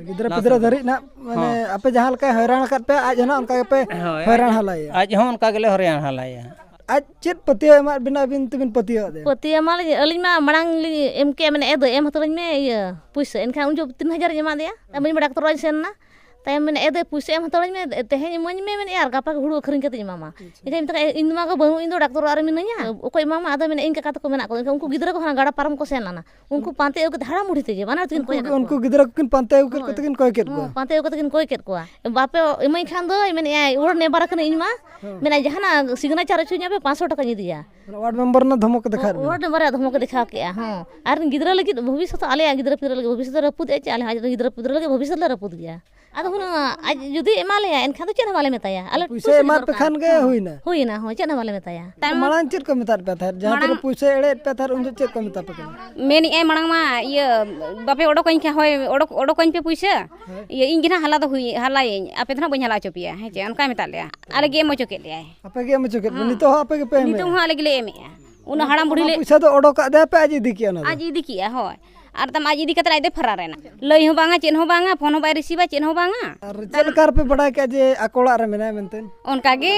ᱜᱤᱫᱽᱨᱟᱹ ᱞᱟᱥ ᱯᱤᱫᱽᱨᱟᱹ ᱨᱮᱫᱚ᱾ ᱫᱷᱟᱹᱨᱤᱡ ᱱᱟᱜ, ᱢᱟᱱᱮ ᱦᱚᱸ᱾ ᱟᱯᱮ ᱡᱟᱦᱟᱸ ᱞᱮᱠᱟᱭ ᱦᱚᱭᱨᱟᱱ ᱟᱠᱟᱫ ᱯᱮᱭᱟ, ᱟᱡ ᱦᱚᱸ ᱱᱟᱜ ᱚᱱᱠᱟ ᱜᱮᱯᱮ ᱦᱳᱭ, ᱦᱚᱭᱨᱟᱱ ᱟᱡ, ᱦᱟᱞᱟᱭᱮᱭᱟ᱾ ᱟᱡ ᱦᱚᱸ ᱚᱱᱠᱟ ᱜᱮᱞᱮ ᱦᱚᱭᱨᱟᱱ ᱦᱟᱞᱟᱭᱮᱭᱟ ᱦᱟᱸᱜ᱾ ᱟᱡ ᱪᱮᱫ ᱯᱟᱹᱛᱭᱟᱹᱣ ᱮᱢᱟᱫ ᱵᱤᱱᱟ ᱟᱹᱵᱤᱱ ᱛᱮᱵᱤᱱ ᱯᱟᱹᱛᱭᱟᱹᱣᱟᱫ ᱫᱮᱭᱟ? ᱯᱟᱹᱛᱭᱟᱹᱣ ᱢᱟ ᱟᱹᱞᱤᱧ, ᱟᱹᱞᱤᱧ ᱢᱟ ᱢᱟᱲᱟᱝ ᱞᱤᱧ ᱮᱢ ᱠᱮᱜᱼᱟ, ᱢᱮᱱᱮᱫ, "ᱮ ᱫᱟᱹᱭ, ᱮᱢ ᱦᱟᱛᱟᱲᱟᱹᱧ ᱢᱮ ᱤᱭᱟᱹ ᱯᱩᱭᱥᱟᱹ", ᱮᱱᱠᱷᱟᱱ ᱩᱱ ᱡᱚᱦᱚᱜ ᱛᱤᱱ ᱦᱟᱡᱟᱨ ᱤᱧ ᱮᱢᱟ ᱫᱮᱭᱟ᱾ ᱟᱨ ᱢᱟᱹᱧ ᱢᱟ ᱰᱟᱠᱛᱚᱨ ᱚᱲᱟᱜ ᱤᱧ ᱥᱮᱱ ᱮᱱᱟ᱾ ᱛᱟᱭᱚᱢ ᱢᱮᱱᱮᱫ, "ᱮ ᱫᱟᱹᱭ, ᱯᱩᱭᱥᱟᱹ ᱮᱢ ᱦᱟᱛᱟᱲᱟᱹᱧ ᱢᱮ, ᱛᱮᱦᱮᱧ ᱤᱢᱟᱹᱧ ᱢᱮ", ᱢᱮᱱᱮᱫ, "ᱟᱨ ᱜᱟᱯᱟ ᱜᱮ ᱦᱩᱲᱩ ᱟᱹᱠᱷᱨᱤᱧ ᱠᱟᱛᱮᱧ ᱮᱢᱟᱢᱟ᱾" ᱟᱪᱪᱷᱟ᱾ ᱮᱱᱠᱷᱟᱱ ᱤᱧ ᱢᱮᱛᱟᱭ ᱠᱟᱱᱟ, "ᱤᱧ ᱢᱟ ᱜᱚ ᱵᱟᱹᱱᱩᱜ, ᱤᱧ ᱫᱚ ᱰᱟᱠᱛᱚᱨ ᱚᱲᱟᱜ ᱨᱮ ᱢᱤᱱᱟᱹᱧᱟ, ᱚᱠᱚᱭ ᱮᱢᱟᱢᱟ?" ᱟᱫᱚ ᱢᱮᱱᱮᱫ, "ᱤᱧ ᱠᱟᱠᱟ ᱛᱟᱠᱚ ᱢᱮᱱᱟᱜ ᱠᱚᱣᱟ", ᱮᱱᱠᱷᱟᱱ ᱩᱱᱠᱩ ᱜᱤᱫᱽᱨᱟᱹ ᱠᱚ ᱦᱟᱱᱟ ᱜᱟᱰᱟ ᱯᱟᱨᱚᱢ ᱠᱚ ᱥᱮᱱ ᱞᱮᱱᱟ᱾ ᱩᱱᱠᱩ ᱯᱟᱱᱛᱮ ᱟᱹᱜᱩ ᱠᱟᱛᱮ ᱦᱟᱲᱟᱢ ᱵᱩᱲᱦᱤ ᱛᱮᱜᱮ, ᱵᱟᱱᱟᱨ ᱛᱮᱠᱤᱱ ᱩᱱᱠᱩ ᱠᱚᱭ ᱜᱮ, ᱠᱟᱫ ᱩᱱᱠᱩ ᱠᱤᱱᱟ᱾ ᱜᱤᱫᱽᱨᱟᱹ ᱠᱚᱠᱤᱱ ᱯᱟᱱᱛᱮ ᱟᱹᱜᱩ ᱠᱮᱫ ᱦᱚᱸ, ᱠᱚᱛᱮ ᱠᱤᱱ ᱠᱚᱭ ᱠᱮᱫ ᱠᱚᱣᱟ᱾ ᱯᱟᱱᱛᱮ ᱟᱹᱜᱩ ᱠᱟᱛᱮ ᱠᱤᱱ ᱠᱚᱭ ᱠᱮᱫ ᱠᱚᱣᱟ᱾ "ᱵᱟᱯᱮ ᱤᱢᱟᱹᱧ ᱠᱷᱟᱱ ᱫᱚ", ᱢᱮᱱᱮᱫ ᱟᱭ, "ᱚᱣᱟᱨᱰ ᱢᱮᱢᱵᱟᱨ ᱠᱟᱹᱱᱟᱹᱧ ᱤᱧ ᱢᱟ", ᱦᱮᱸ᱾ ᱢᱮᱱᱮᱫ ᱟᱭ, "ᱡᱟᱦᱟᱱᱟᱜ ᱥᱤᱜᱽᱱᱮᱪᱟᱨ ᱦᱚᱪᱚᱧᱟ ᱯᱮ, ᱯᱟᱸᱪᱥᱚ ᱴᱟᱠᱟᱧ ᱤᱫᱤᱭᱟ᱾" ᱢᱟᱱᱮ ᱚᱣᱟᱨᱰ ᱢᱮᱢᱵᱟᱨ ᱨᱮᱱᱟᱜ ᱫᱷᱚᱢᱚᱠ ᱮ ᱫᱮᱠᱷᱟᱣ ᱠᱮᱫᱼᱟ᱾ ᱚᱣᱟᱨᱰ ᱢᱮᱢᱵᱟᱨ ᱨᱮᱭᱟᱜ ᱫᱷᱚᱢᱚᱠ ᱮ ᱫᱮᱠᱷᱟᱣ ᱠᱮᱫᱼᱟ, ᱦᱚᱸ᱾ ᱟᱨ ᱜᱤᱫᱽᱨᱟᱹ ᱞᱟᱹᱜᱤᱫ ᱵᱷᱚᱵᱤᱥᱥᱚᱛ, ᱟᱞᱮᱭᱟᱜ ᱜᱤᱫᱽᱨᱟᱹ ᱯᱤᱫᱽᱨᱟᱹ ᱞᱟᱹᱜᱤᱫ ᱵᱷᱚᱵᱤᱥᱥᱚᱛ ᱞᱮ ᱨᱟᱹᱯᱩᱫ ᱮᱫᱼᱟ ᱪᱮ? ᱟᱞᱮ ᱦᱚᱸ ᱟᱡ ᱜᱤᱫᱽᱨᱟᱹ ᱯᱤᱫᱽᱨᱟᱹ ᱞᱟᱹᱜᱤᱫ ᱵᱷᱚᱵᱤᱥᱥᱚᱛ ᱞᱮ ᱨᱟᱹᱯᱩᱫ ᱜᱮᱭᱟ᱾ ᱟᱫᱚ ᱦᱩᱱᱟᱹᱝ ᱟᱡ ᱡᱩᱫᱤ ᱮᱢᱟ ᱞᱮᱭᱟ, ᱮᱱᱠᱷᱟᱱ ᱫᱚ ᱪᱮᱫ ᱦᱚᱸ ᱵᱟᱞᱮ ᱢᱮᱛᱟᱭᱟ᱾ ᱟᱞᱮ ᱯᱩᱭᱥᱟᱹ ᱯᱩᱭᱥᱟᱹ ᱮᱢᱟᱫ ᱯᱮ ᱫᱚᱨᱠᱟᱨ᱾ ᱠᱷᱟᱱ ᱜᱮ ᱦᱩᱸ᱾ ᱦᱩᱭᱱᱟ᱾ ᱦᱩᱭᱱᱟ, ᱦᱳᱭ, ᱪᱮᱫ ᱦᱚᱸ ᱵᱟᱞᱮ ᱢᱮᱛᱟᱭᱟ᱾ ᱛᱟᱭᱚᱢ ᱢᱟᱲᱟᱝ ᱪᱮᱫ ᱠᱚ ᱢᱮᱛᱟᱫ ᱯᱮ ᱛᱟᱦᱮᱸᱫ? ᱡᱟᱦᱟᱸ ᱛᱤᱨᱮ ᱢᱟᱲᱟᱝ ᱯᱩᱭᱥᱟᱹ ᱮᱲᱮᱭᱮᱫ ᱯᱮ ᱛᱟᱦᱮᱸᱫ, ᱩᱱ ᱡᱚᱦᱚᱜ ᱪᱮᱫ ᱠᱚ ᱢᱮᱛᱟ ᱯᱮ ᱠᱟᱱᱟ? ᱢᱮᱱᱮᱫ ᱟᱭ ᱢᱟᱲᱟᱝ ᱢᱟ, ᱤᱭᱟᱹ, ᱵᱟᱯᱮ ᱚᱰᱚᱠᱟᱹᱧ ᱠᱷᱟᱱ, ᱦᱳᱭ, ᱚᱰᱚᱠ, ᱚᱰᱚᱠᱟᱹᱧ ᱯᱮ ᱯᱩᱭᱥᱟᱹ᱾ ᱦᱳᱭ᱾ ᱤᱭᱟᱹ, ᱤᱧ ᱜᱮ ᱱᱟᱦᱟᱜ ᱦᱟᱞᱟ ᱫᱚ ᱦᱩᱭ, ᱦᱟᱞᱟᱭᱟᱹᱧ, ᱟᱯᱮ ᱫᱚ ᱱᱟᱦᱟᱜ ᱵᱟᱹᱧ ᱦᱟᱞᱟ ᱦᱚᱪᱚ ᱯᱮᱭᱟ, ᱦᱮᱸ ᱪᱮ? ᱚᱱᱠᱟᱭ ᱢᱮᱛᱟᱫ ᱞᱮᱭᱟ᱾ ᱟᱞᱮ ᱜᱮ ᱮᱢ ᱦᱚᱪᱚ ᱠᱮᱫ ᱞᱮᱭᱟᱭ᱾ ᱟᱯᱮ ᱜᱮ ᱮᱢ ᱦᱚᱪᱚ ᱠᱮᱫ ᱯᱮ? ᱦᱮᱸ᱾ ᱱᱤᱛᱚᱜ ᱦᱚᱸ ᱟᱯᱮ ᱜᱮᱯᱮ ᱮᱢᱮᱫᱼᱟ? ᱩᱱᱟᱹᱜ ᱦᱟᱲᱟᱢ ᱵᱩᱲᱦᱤ ᱚᱱᱟ ᱞᱮ ᱯᱩᱭᱥᱟᱹ ᱫᱚ ᱚᱰᱚᱠ ᱠᱟᱜ ᱫᱮᱭᱟ ᱯᱮ, ᱟᱡ ᱤᱫᱤ ᱠᱮᱜᱼᱟ ᱚᱱᱟ ᱫᱚ? ᱟᱡ ᱤᱫᱤ ᱠᱮᱜᱼᱟ, ᱦᱳᱭ᱾ ᱟᱨ ᱛᱟᱢ ᱟᱡ ᱤᱫᱤ ᱠᱟᱛᱮ ᱟᱡ ᱫᱚᱭ ᱯᱷᱟᱨᱟᱨ ᱮᱱᱟ᱾ ᱞᱟᱹᱭ ᱦᱚᱸ ᱵᱟᱝᱟ, ᱪᱮᱫ ᱦᱚᱸ ᱵᱟᱝᱟ, ᱯᱷᱳᱱ ᱦᱚᱸ ᱵᱟᱭ ᱨᱤᱥᱤᱵᱟ, ᱪᱮᱫ ᱦᱚᱸ ᱵᱟᱝᱟ᱾ ᱟᱨ ᱪᱮᱫ ᱞᱮᱠᱟ ᱨᱮᱯᱮ ᱵᱟᱰᱟᱭ ᱠᱮᱜᱼᱟ ᱡᱮ ᱟᱠᱚ ᱚᱲᱟᱜ ᱨᱮ ᱢᱮᱱᱟᱭᱟ ᱢᱮᱱᱛᱮ? ᱚᱱᱠᱟ ᱜᱮ,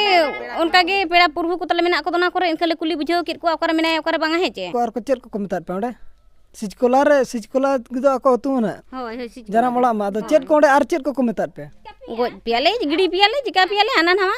ᱚᱱᱠᱟ ᱜᱮ ᱯᱮᱲᱟ ᱯᱩᱨᱵᱷᱩ ᱠᱚ ᱛᱟᱞᱮ ᱢᱮᱱᱟᱜ ᱠᱚᱫᱚ ᱚᱱᱟ ᱠᱚᱨᱮ, ᱮᱱᱠᱷᱟᱱ ᱞᱮ ᱠᱩᱞᱤ ᱵᱩᱡᱷᱟᱹᱣ ᱠᱮᱫ ᱠᱚᱣᱟ, ᱚᱠᱟᱨᱮ ᱢᱮᱱᱟᱭᱟ, ᱚᱠᱟᱨᱮ ᱵᱟᱝᱟ, ᱦᱮᱸ ᱪᱮ? ᱟᱨ ᱠᱚ ᱪᱮᱫ ᱠᱚᱠᱚ ᱢᱮᱛᱟᱫ ᱯᱮᱭᱟ ᱚᱸᱰᱮ? ᱥᱤᱪᱠᱚᱞᱟ ᱨᱮ, ᱥᱤᱪᱠᱚᱞᱟ ᱫᱚ ᱟᱠᱚ ᱟᱹᱛᱩ ᱢᱮᱱᱟᱜ? ᱦᱳᱭ, ᱦᱳᱭ, ᱥᱤᱪᱠᱚᱞᱟ᱾ ᱡᱟᱱᱟᱢ ᱚᱲᱟᱜ ᱢᱟ᱾ ᱟᱫᱚ ᱪᱮᱫ ᱠᱚ ᱚᱸᱰᱮ ᱟᱨ ᱪᱮᱫ ᱠᱚᱠᱚ ᱢᱮᱛᱟᱫ ᱯᱮᱭᱟ? ᱜᱚᱡ ᱯᱮᱭᱟᱞᱮ, ᱜᱤᱰᱤ ᱯᱮᱭᱟᱞᱮ, ᱪᱤᱠᱟ ᱯᱮᱭᱟᱞᱮ, ᱦᱟᱱᱟ ᱱᱟᱣᱟ᱾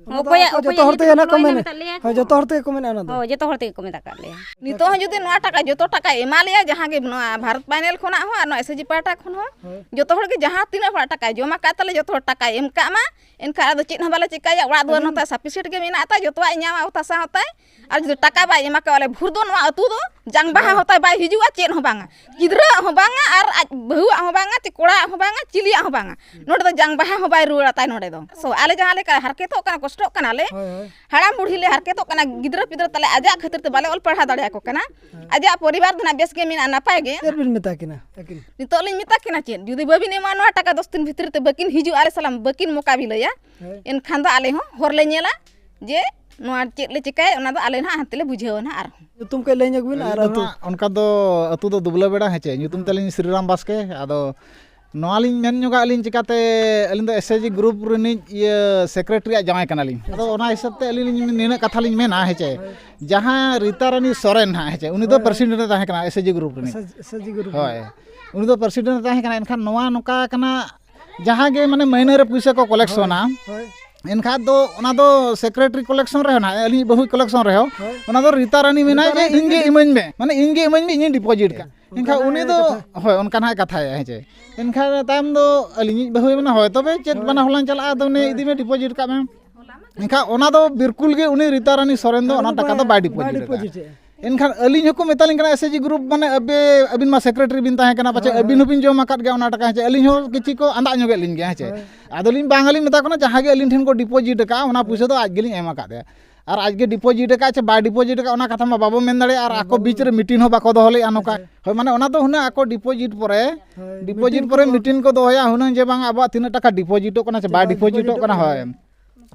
ᱚᱱᱟ ᱫᱚ ᱚᱠᱚᱭᱟᱜ, ᱟᱠᱚ ᱚᱠᱚᱭ ᱡᱚᱛᱚ ᱦᱚᱲ ᱧᱩᱛᱩᱢ ᱛᱮᱜᱮ ᱱᱟ ᱠᱚ ᱠᱚ ᱢᱮᱱᱟ ᱢᱮᱱᱟ᱾ ᱢᱮᱛᱟᱫ ᱞᱮᱭᱟ ᱦᱳᱭ, ᱠᱚ᱾ ᱡᱚᱛᱚ ᱦᱚᱲ ᱛᱮᱜᱮ ᱠᱚ ᱢᱮᱱᱟ ᱚᱱᱟ ᱫᱚ᱾ ᱦᱳᱭ, ᱡᱚᱛᱚ ᱦᱚᱲ ᱛᱮᱜᱮ ᱠᱚ ᱢᱮᱛᱟ ᱠᱟᱫ ᱞᱮᱭᱟ᱾ ᱱᱤᱛᱚᱜ ᱦᱚᱸ ᱡᱩᱫᱤ ᱱᱚᱣᱟ ᱴᱟᱠᱟ, ᱡᱚᱛᱚ ᱴᱟᱠᱟᱭ ᱮᱢᱟ ᱞᱮᱭᱟ, ᱡᱟᱦᱟᱸ ᱜᱮ ᱱᱚᱣᱟ ᱵᱷᱟᱨᱚᱛ ᱯᱟᱭᱱᱮᱞ ᱠᱷᱚᱱᱟᱜ ᱦᱚᱸ ᱟᱨ ᱱᱚᱣᱟ ᱮᱥ ᱮᱪ ᱡᱤ ᱯᱟᱦᱴᱟ ᱠᱷᱚᱱ ᱦᱚᱸ, ᱦᱳᱭ᱾ ᱡᱚᱛᱚ ᱦᱚᱲ ᱜᱮ ᱡᱟᱦᱟᱸ ᱛᱤᱱᱟᱹᱜ ᱦᱚᱲᱟᱜ ᱴᱟᱠᱟᱭ ᱡᱚᱢ ᱟᱠᱟᱫ ᱛᱟᱞᱮ, ᱡᱚᱛᱚ ᱦᱚᱲ ᱴᱟᱠᱟᱭ ᱮᱢ ᱠᱟᱜ ᱢᱟ᱾ ᱮᱱᱠᱷᱟᱱ ᱟᱫᱚ ᱪᱮᱫ ᱦᱚᱸ ᱵᱟᱞᱮ ᱪᱤᱠᱟᱹᱭᱟ, ᱚᱲᱟᱜ ᱫᱩᱣᱟᱹᱨ ᱟᱹᱵᱤᱱ ᱱᱚᱛᱮ ᱥᱟᱯᱷᱤᱥᱤᱭᱮᱱᱴ ᱜᱮ ᱢᱮᱱᱟᱜ ᱛᱟᱭ, ᱡᱚᱛᱚᱣᱟᱜ ᱮ ᱧᱟᱢᱟ ᱚᱛ ᱦᱟᱥᱟ ᱦᱚᱸ ᱛᱟᱭ᱾ ᱟᱨ ᱡᱩᱫᱤ ᱴᱟᱠᱟ ᱵᱟᱭ ᱮᱢᱟ ᱠᱚᱣᱟ, ᱟᱞᱮ ᱵᱷᱳᱨ ᱫᱚ ᱱᱚᱣᱟ ᱟᱹᱛᱩ ᱫᱚ ᱡᱟᱝ ᱵᱟᱦᱟ ᱦᱚᱸ ᱛᱟᱭ ᱵᱟᱭ ᱦᱤᱡᱩᱜᱼᱟ, ᱪᱮᱫ ᱦᱚᱸ ᱵᱟᱝᱟ᱾ ᱜᱤᱫᱽᱨᱟᱹᱣᱟᱜ ᱦᱚᱸ ᱵᱟᱝᱟ, ᱟᱨ ᱟᱡ ᱵᱟᱹᱦᱩᱣᱟᱜ ᱦᱚᱸ ᱵᱟᱝᱟ, ᱪᱮ ᱠᱚᱲᱟᱣᱟᱜ ᱦᱚᱸ ᱵᱟᱝᱟ, ᱪᱤᱞᱤᱭᱟᱜ ᱦᱚᱸ ᱵᱟᱝᱟ᱾ ᱱᱚᱰᱮ ᱫᱚ ᱡᱟᱝ ᱵᱟᱦᱟ ᱦᱚᱸ ᱵᱟᱭ ᱨᱩᱣᱟᱹᱲᱟ ᱛᱟᱭ ᱱᱚᱰᱮ ᱫᱚ᱾ So, ᱟᱞᱮ ᱡᱟᱦᱟᱸ ᱞᱮᱠᱟ ᱦᱟᱨᱠᱮᱛᱚᱜ ᱠᱟᱱᱟ, ᱠᱚᱥᱴᱚᱜ ᱠᱟᱱᱟᱞᱮ, ᱦᱳᱭ, ᱦᱳᱭ᱾ ᱦᱟᱲᱟᱢ ᱵᱩᱲᱦᱤ ᱞᱮ ᱦᱟᱨᱠᱮᱛᱚᱜ ᱠᱟᱱᱟ, ᱜᱤᱫᱽᱨᱟᱹ ᱯᱤᱫᱽᱨᱟᱹ ᱛᱟᱞᱮ ᱟᱡᱟᱜ ᱠᱷᱟᱹᱛᱤᱨ ᱛᱮ ᱵᱟᱞᱮ ᱚᱞ ᱯᱟᱲᱦᱟᱣ ᱫᱟᱲᱮᱭᱟᱠᱚ ᱠᱟᱱᱟ᱾ ᱦᱮᱸ᱾ ᱟᱡᱟᱜ ᱯᱚᱨᱤᱵᱟᱨ ᱫᱚ ᱱᱟᱜ ᱵᱮᱥ ᱜᱮ ᱢᱮᱱᱟᱜᱼᱟ, ᱱᱟᱯᱟᱭ ᱜᱮ᱾ ᱪᱮᱫ ᱵᱤᱱ ᱢᱮᱛᱟ ᱠᱤᱱᱟ ᱟᱹᱠᱤᱱ? ᱱᱤᱛᱚᱜ ᱞᱤᱧ ᱢᱮᱛᱟ ᱠᱤᱱᱟ ᱪᱮᱫ, ᱡᱩᱫᱤ ᱵᱟᱹᱵᱤᱱ ᱮᱢᱟ ᱱᱚᱣᱟ ᱴᱟᱠᱟ ᱫᱚᱥ ᱫᱤᱱ ᱵᱷᱤᱛᱨᱤ ᱛᱮ ᱵᱟᱹᱠᱤᱱ ᱦᱤᱡᱩᱜᱼᱟ, ᱟᱞᱮ ᱥᱟᱞᱟᱜ ᱵᱟᱹᱠᱤᱱ ᱢᱚᱠᱟᱵᱤᱞᱟᱹᱭᱟ, ᱦᱳᱭ᱾ ᱮᱱᱠᱷᱟᱱ ᱫᱚ ᱟᱞᱮ ᱦᱚᱸ ᱦᱚᱨ ᱞᱮ ᱧᱮᱞᱟ ᱡᱮ ᱱᱚᱣᱟ ᱪᱮᱫ ᱞᱮ ᱪᱤᱠᱟᱹᱭᱟ, ᱚᱱᱟ ᱫᱚ ᱟᱞᱮ ᱱᱟᱦᱟᱜ ᱦᱟᱱᱛᱮ ᱞᱮ ᱵᱩᱡᱷᱟᱹᱣᱟ ᱱᱟᱦᱟᱜ ᱟᱨᱦᱚᱸ᱾ ᱧᱩᱛᱩᱢ ᱠᱟᱹᱡ ᱞᱟᱹᱭ ᱧᱚᱜ ᱵᱤᱱ ᱟᱨ ᱟᱹᱞᱤᱧ ᱫᱚ ᱟᱹᱛᱩ᱾ ᱱᱟᱦᱟᱜ ᱚᱱᱠᱟ ᱫᱚ ᱟᱹᱛᱩ ᱫᱚ ᱫᱩᱵᱽᱞᱟᱹ ᱵᱮᱲᱟ, ᱦᱮᱸ ᱪᱮ, ᱧᱩᱛᱩᱢ ᱛᱟᱹᱞᱤᱧ ᱥᱨᱤᱨᱟᱢ ᱵᱟᱥᱠᱮ᱾ ᱟᱫᱚ ᱱᱚᱣᱟ ᱞᱤᱧ ᱢᱮᱱ ᱧᱚᱜᱟ ᱟᱹᱞᱤᱧ, ᱪᱤᱠᱟᱹᱛᱮ ᱟᱹᱞᱤᱧ ᱫᱚ ᱮᱥ ᱮᱪ ᱡᱤ ᱜᱨᱩᱯ ᱨᱤᱱᱤᱡ ᱤᱭᱟᱹ ᱥᱮᱠᱨᱮᱴᱟᱨᱤᱭᱟᱜ ᱡᱟᱶᱟᱭ ᱠᱟᱱᱟᱞᱤᱧ᱾ ᱟᱫᱚ ᱚᱱᱟ ᱦᱤᱥᱟᱹᱵ ᱛᱮ ᱟᱹᱞᱤᱧ ᱞᱤᱧ ᱱᱤᱱᱟᱹᱜ ᱠᱟᱛᱷᱟ ᱞᱤᱧ ᱢᱮᱱᱟ, ᱦᱮᱸ ᱪᱮ, ᱡᱟᱦᱟᱸ ᱨᱤᱛᱟ ᱨᱟᱱᱤ ᱥᱚᱨᱮᱱ ᱱᱟᱦᱟᱜ, ᱦᱮᱸ ᱪᱮ, ᱩᱱᱤ ᱫᱚ ᱦᱳᱭ᱾ ᱯᱨᱮᱥᱤᱰᱮᱱᱴ ᱮ ᱛᱟᱦᱮᱸ ᱠᱟᱱᱟ ᱮᱥ ᱮᱪ ᱡᱤ ᱜᱨᱩᱯ ᱨᱤᱱᱤᱡ᱾ ᱮᱥ ᱮᱪ ᱡᱤ ᱜᱨᱩᱯ ᱦᱳᱭ, ᱨᱤᱱᱤᱡ᱾ ᱩᱱᱤ ᱫᱚ ᱯᱨᱮᱥᱤᱰᱮᱱᱴ ᱮ ᱛᱟᱦᱮᱸ ᱠᱟᱱᱟ᱾ ᱮᱱᱠᱷᱟᱱ ᱱᱚᱣᱟ ᱱᱚᱝᱠᱟ ᱠᱟᱱᱟ, ᱡᱟᱦᱟᱸ ᱜᱮ ᱢᱟᱱᱮ ᱢᱟᱹᱦᱱᱟᱹ ᱨᱮ ᱯᱩᱭᱥᱟᱹ ᱠᱚ ᱠᱚᱞᱮᱠᱥᱚᱱᱟ, ᱦᱳᱭ᱾ ᱮᱱᱠᱷᱟᱱ ᱫᱚ ᱚᱱᱟ ᱫᱚ ᱥᱮᱠᱨᱮᱴᱟᱨᱤ ᱠᱚᱞᱮᱠᱥᱚᱱ ᱨᱮᱦᱚᱸ ᱱᱟᱦᱟᱜ, ᱟᱹᱞᱤᱧᱤᱡ ᱵᱟᱹᱦᱩᱭ ᱠᱚᱞᱮᱠᱥᱚᱱ ᱨᱮᱦᱚᱸ, ᱦᱳᱭ᱾ ᱚᱱᱟ ᱫᱚ ᱨᱤᱛᱟ ᱨᱟᱱᱤ ᱢᱮᱱᱟᱭ ᱨᱤᱛᱟ ᱡᱮ ᱨᱟᱱᱤ ᱤᱧ ᱜᱮ ᱢᱮᱱᱟᱭ᱾ ᱤᱢᱟᱹᱧ ᱢᱮ, ᱢᱟᱱᱮ ᱤᱧ ᱜᱮ ᱤᱢᱟᱹᱧ ᱢᱮ, ᱤᱧᱤᱧ ᱰᱤᱯᱚᱡᱤᱴ ᱠᱟᱜ᱾ ᱚᱱᱠᱟ ᱮᱱᱠᱷᱟᱱ ᱱᱟᱦᱟᱜ ᱩᱱᱤ ᱫᱚ ᱠᱟᱛᱷᱟ᱾ ᱦᱳᱭ, ᱚᱱᱠᱟ ᱱᱟᱦᱟᱜ ᱠᱟᱛᱷᱟᱭᱟ, ᱦᱮᱸ ᱪᱮ᱾ ᱮᱱᱠᱷᱟᱱ ᱛᱟᱭᱚᱢ ᱫᱚ ᱟᱹᱞᱤᱧᱤᱡ ᱵᱟᱹᱦᱩᱭ ᱢᱮᱱᱟ, "ᱦᱳᱭ, ᱛᱚᱵᱮ ᱪᱮᱫ ᱦᱳᱭ᱾ ᱵᱟᱱᱟ ᱦᱚᱞᱟᱧ ᱪᱟᱞᱟᱜᱼᱟ, ᱟᱫᱚ ᱩᱱᱤ ᱦᱳᱭ᱾ ᱤᱫᱤ ᱢᱮ, ᱰᱤᱯᱚᱡᱤᱴ ᱠᱟᱜ ᱢᱮ᱾" ᱮᱱᱠᱷᱟᱱ ᱚᱱᱟ ᱫᱚ ᱵᱤᱞᱠᱩᱞ ᱜᱮ ᱩᱱᱤ ᱨᱤᱛᱟ ᱨᱟᱱᱤ ᱥᱚᱨᱮᱱ ᱫᱚ ᱟᱨ ᱚᱱᱟ ᱩᱱᱤ ᱴᱟᱠᱟ ᱫᱚ ᱵᱟᱭ, ᱵᱟᱭ ᱰᱤᱯᱚᱡᱤᱴ ᱟᱠᱟᱫᱼᱟ᱾ ᱰᱤᱯᱚᱡᱤᱴ ᱮᱫᱼᱟ᱾ ᱮᱱᱠᱷᱟᱱ ᱟᱹᱞᱤᱧ ᱦᱚᱸᱠᱚ ᱢᱮᱛᱟᱞᱤᱧ ᱠᱟᱱᱟ, ᱮᱥ ᱮᱪ ᱡᱤ ᱜᱨᱩᱯ ᱢᱟᱱᱮ ᱟᱵᱮ, ᱟᱹᱵᱤᱱ ᱢᱟ ᱥᱮᱠᱨᱮᱴᱟᱨᱤ ᱵᱤᱱ ᱛᱟᱦᱮᱸ ᱠᱟᱱᱟ, ᱯᱟᱪᱮᱫ ᱦᱳᱭ, ᱟᱹᱵᱤᱱ ᱦᱳᱭ᱾ ᱦᱚᱸᱵᱤᱱ ᱡᱚᱢ ᱟᱠᱟᱫ ᱜᱮᱭᱟ ᱚᱱᱟ ᱴᱟᱠᱟ, ᱦᱮᱸ ᱪᱮ? ᱟᱹᱞᱤᱧ ᱦᱚᱸ ᱠᱤᱪᱷᱩ ᱠᱚ ᱟᱸᱫᱟᱜ ᱧᱚᱜᱮᱫ ᱞᱤᱧ ᱜᱮᱭᱟ, ᱦᱮᱸ ᱪᱮ? ᱦᱳᱭ᱾ ᱟᱫᱚᱞᱤᱧ ᱵᱟᱝ ᱟᱹᱞᱤᱧ ᱢᱮᱛᱟ ᱠᱚ ᱠᱟᱱᱟ, ᱡᱟᱦᱟᱸ ᱜᱮ ᱟᱹᱞᱤᱧ ᱴᱷᱮᱱ ᱠᱚ ᱰᱤᱯᱚᱡᱤᱴ ᱟᱠᱟᱫᱼᱟ, ᱚᱱᱟ ᱯᱩᱭᱥᱟᱹ ᱫᱚ ᱟᱡ ᱜᱮᱞᱤᱧ ᱮᱢ ᱟᱠᱟᱫ ᱫᱮᱭᱟ᱾ ᱟᱨ ᱟᱡ ᱜᱮ ᱰᱤᱯᱚᱡᱤᱴ ᱟᱠᱟᱫ ᱪᱮ ᱵᱟᱭ ᱰᱤᱯᱚᱡᱤᱴ ᱟᱠᱟᱫ, ᱚᱱᱟ ᱠᱟᱛᱷᱟ ᱢᱟ ᱵᱟᱵᱚ ᱢᱮᱱ ᱫᱟᱲᱮᱭᱟᱜᱼᱟ᱾ ᱟᱨ ᱦᱳᱭ, ᱟᱠᱚ ᱵᱟᱵᱚ ᱵᱤᱪ ᱨᱮ ᱢᱮᱱ ᱢᱤᱴᱤᱝ ᱦᱚᱸ ᱵᱟᱠᱚ ᱫᱚᱦᱚ ᱞᱮᱫᱼᱟ ᱱᱚᱝᱠᱟ᱾ ᱟᱪᱪᱷᱟ᱾ ᱦᱳᱭ, ᱢᱟᱱᱮ ᱚᱱᱟ ᱫᱚ ᱦᱩᱱᱟᱹᱝ ᱟᱠᱚ ᱰᱤᱯᱚᱡᱤᱴ ᱯᱚᱨᱮ, ᱦᱳᱭ, ᱰᱤᱯᱚᱡᱤᱴ ᱢᱤᱴᱤᱝ ᱯᱚᱨᱮ ᱠᱚ ᱢᱤᱴᱤᱝ ᱠᱚ ᱫᱚᱦᱚᱭᱟ ᱦᱩᱱᱟᱹᱝ ᱡᱮ ᱵᱟᱝ ᱟᱵᱚᱣᱟᱜ ᱛᱤᱱᱟᱹᱜ ᱴᱟᱠᱟ ᱰᱤᱯᱚᱡᱤᱴᱚᱜ ᱠᱟᱱᱟ ᱪᱮ ᱪᱮ ᱵᱟᱭ ᱵᱟᱭ ᱰᱤᱯᱚᱡᱤᱴᱚᱜ ᱰᱤᱯᱚᱡᱤᱴᱚᱜ ᱠᱟᱱᱟ, ᱠᱟᱱᱟ᱾ ᱦᱳᱭ᱾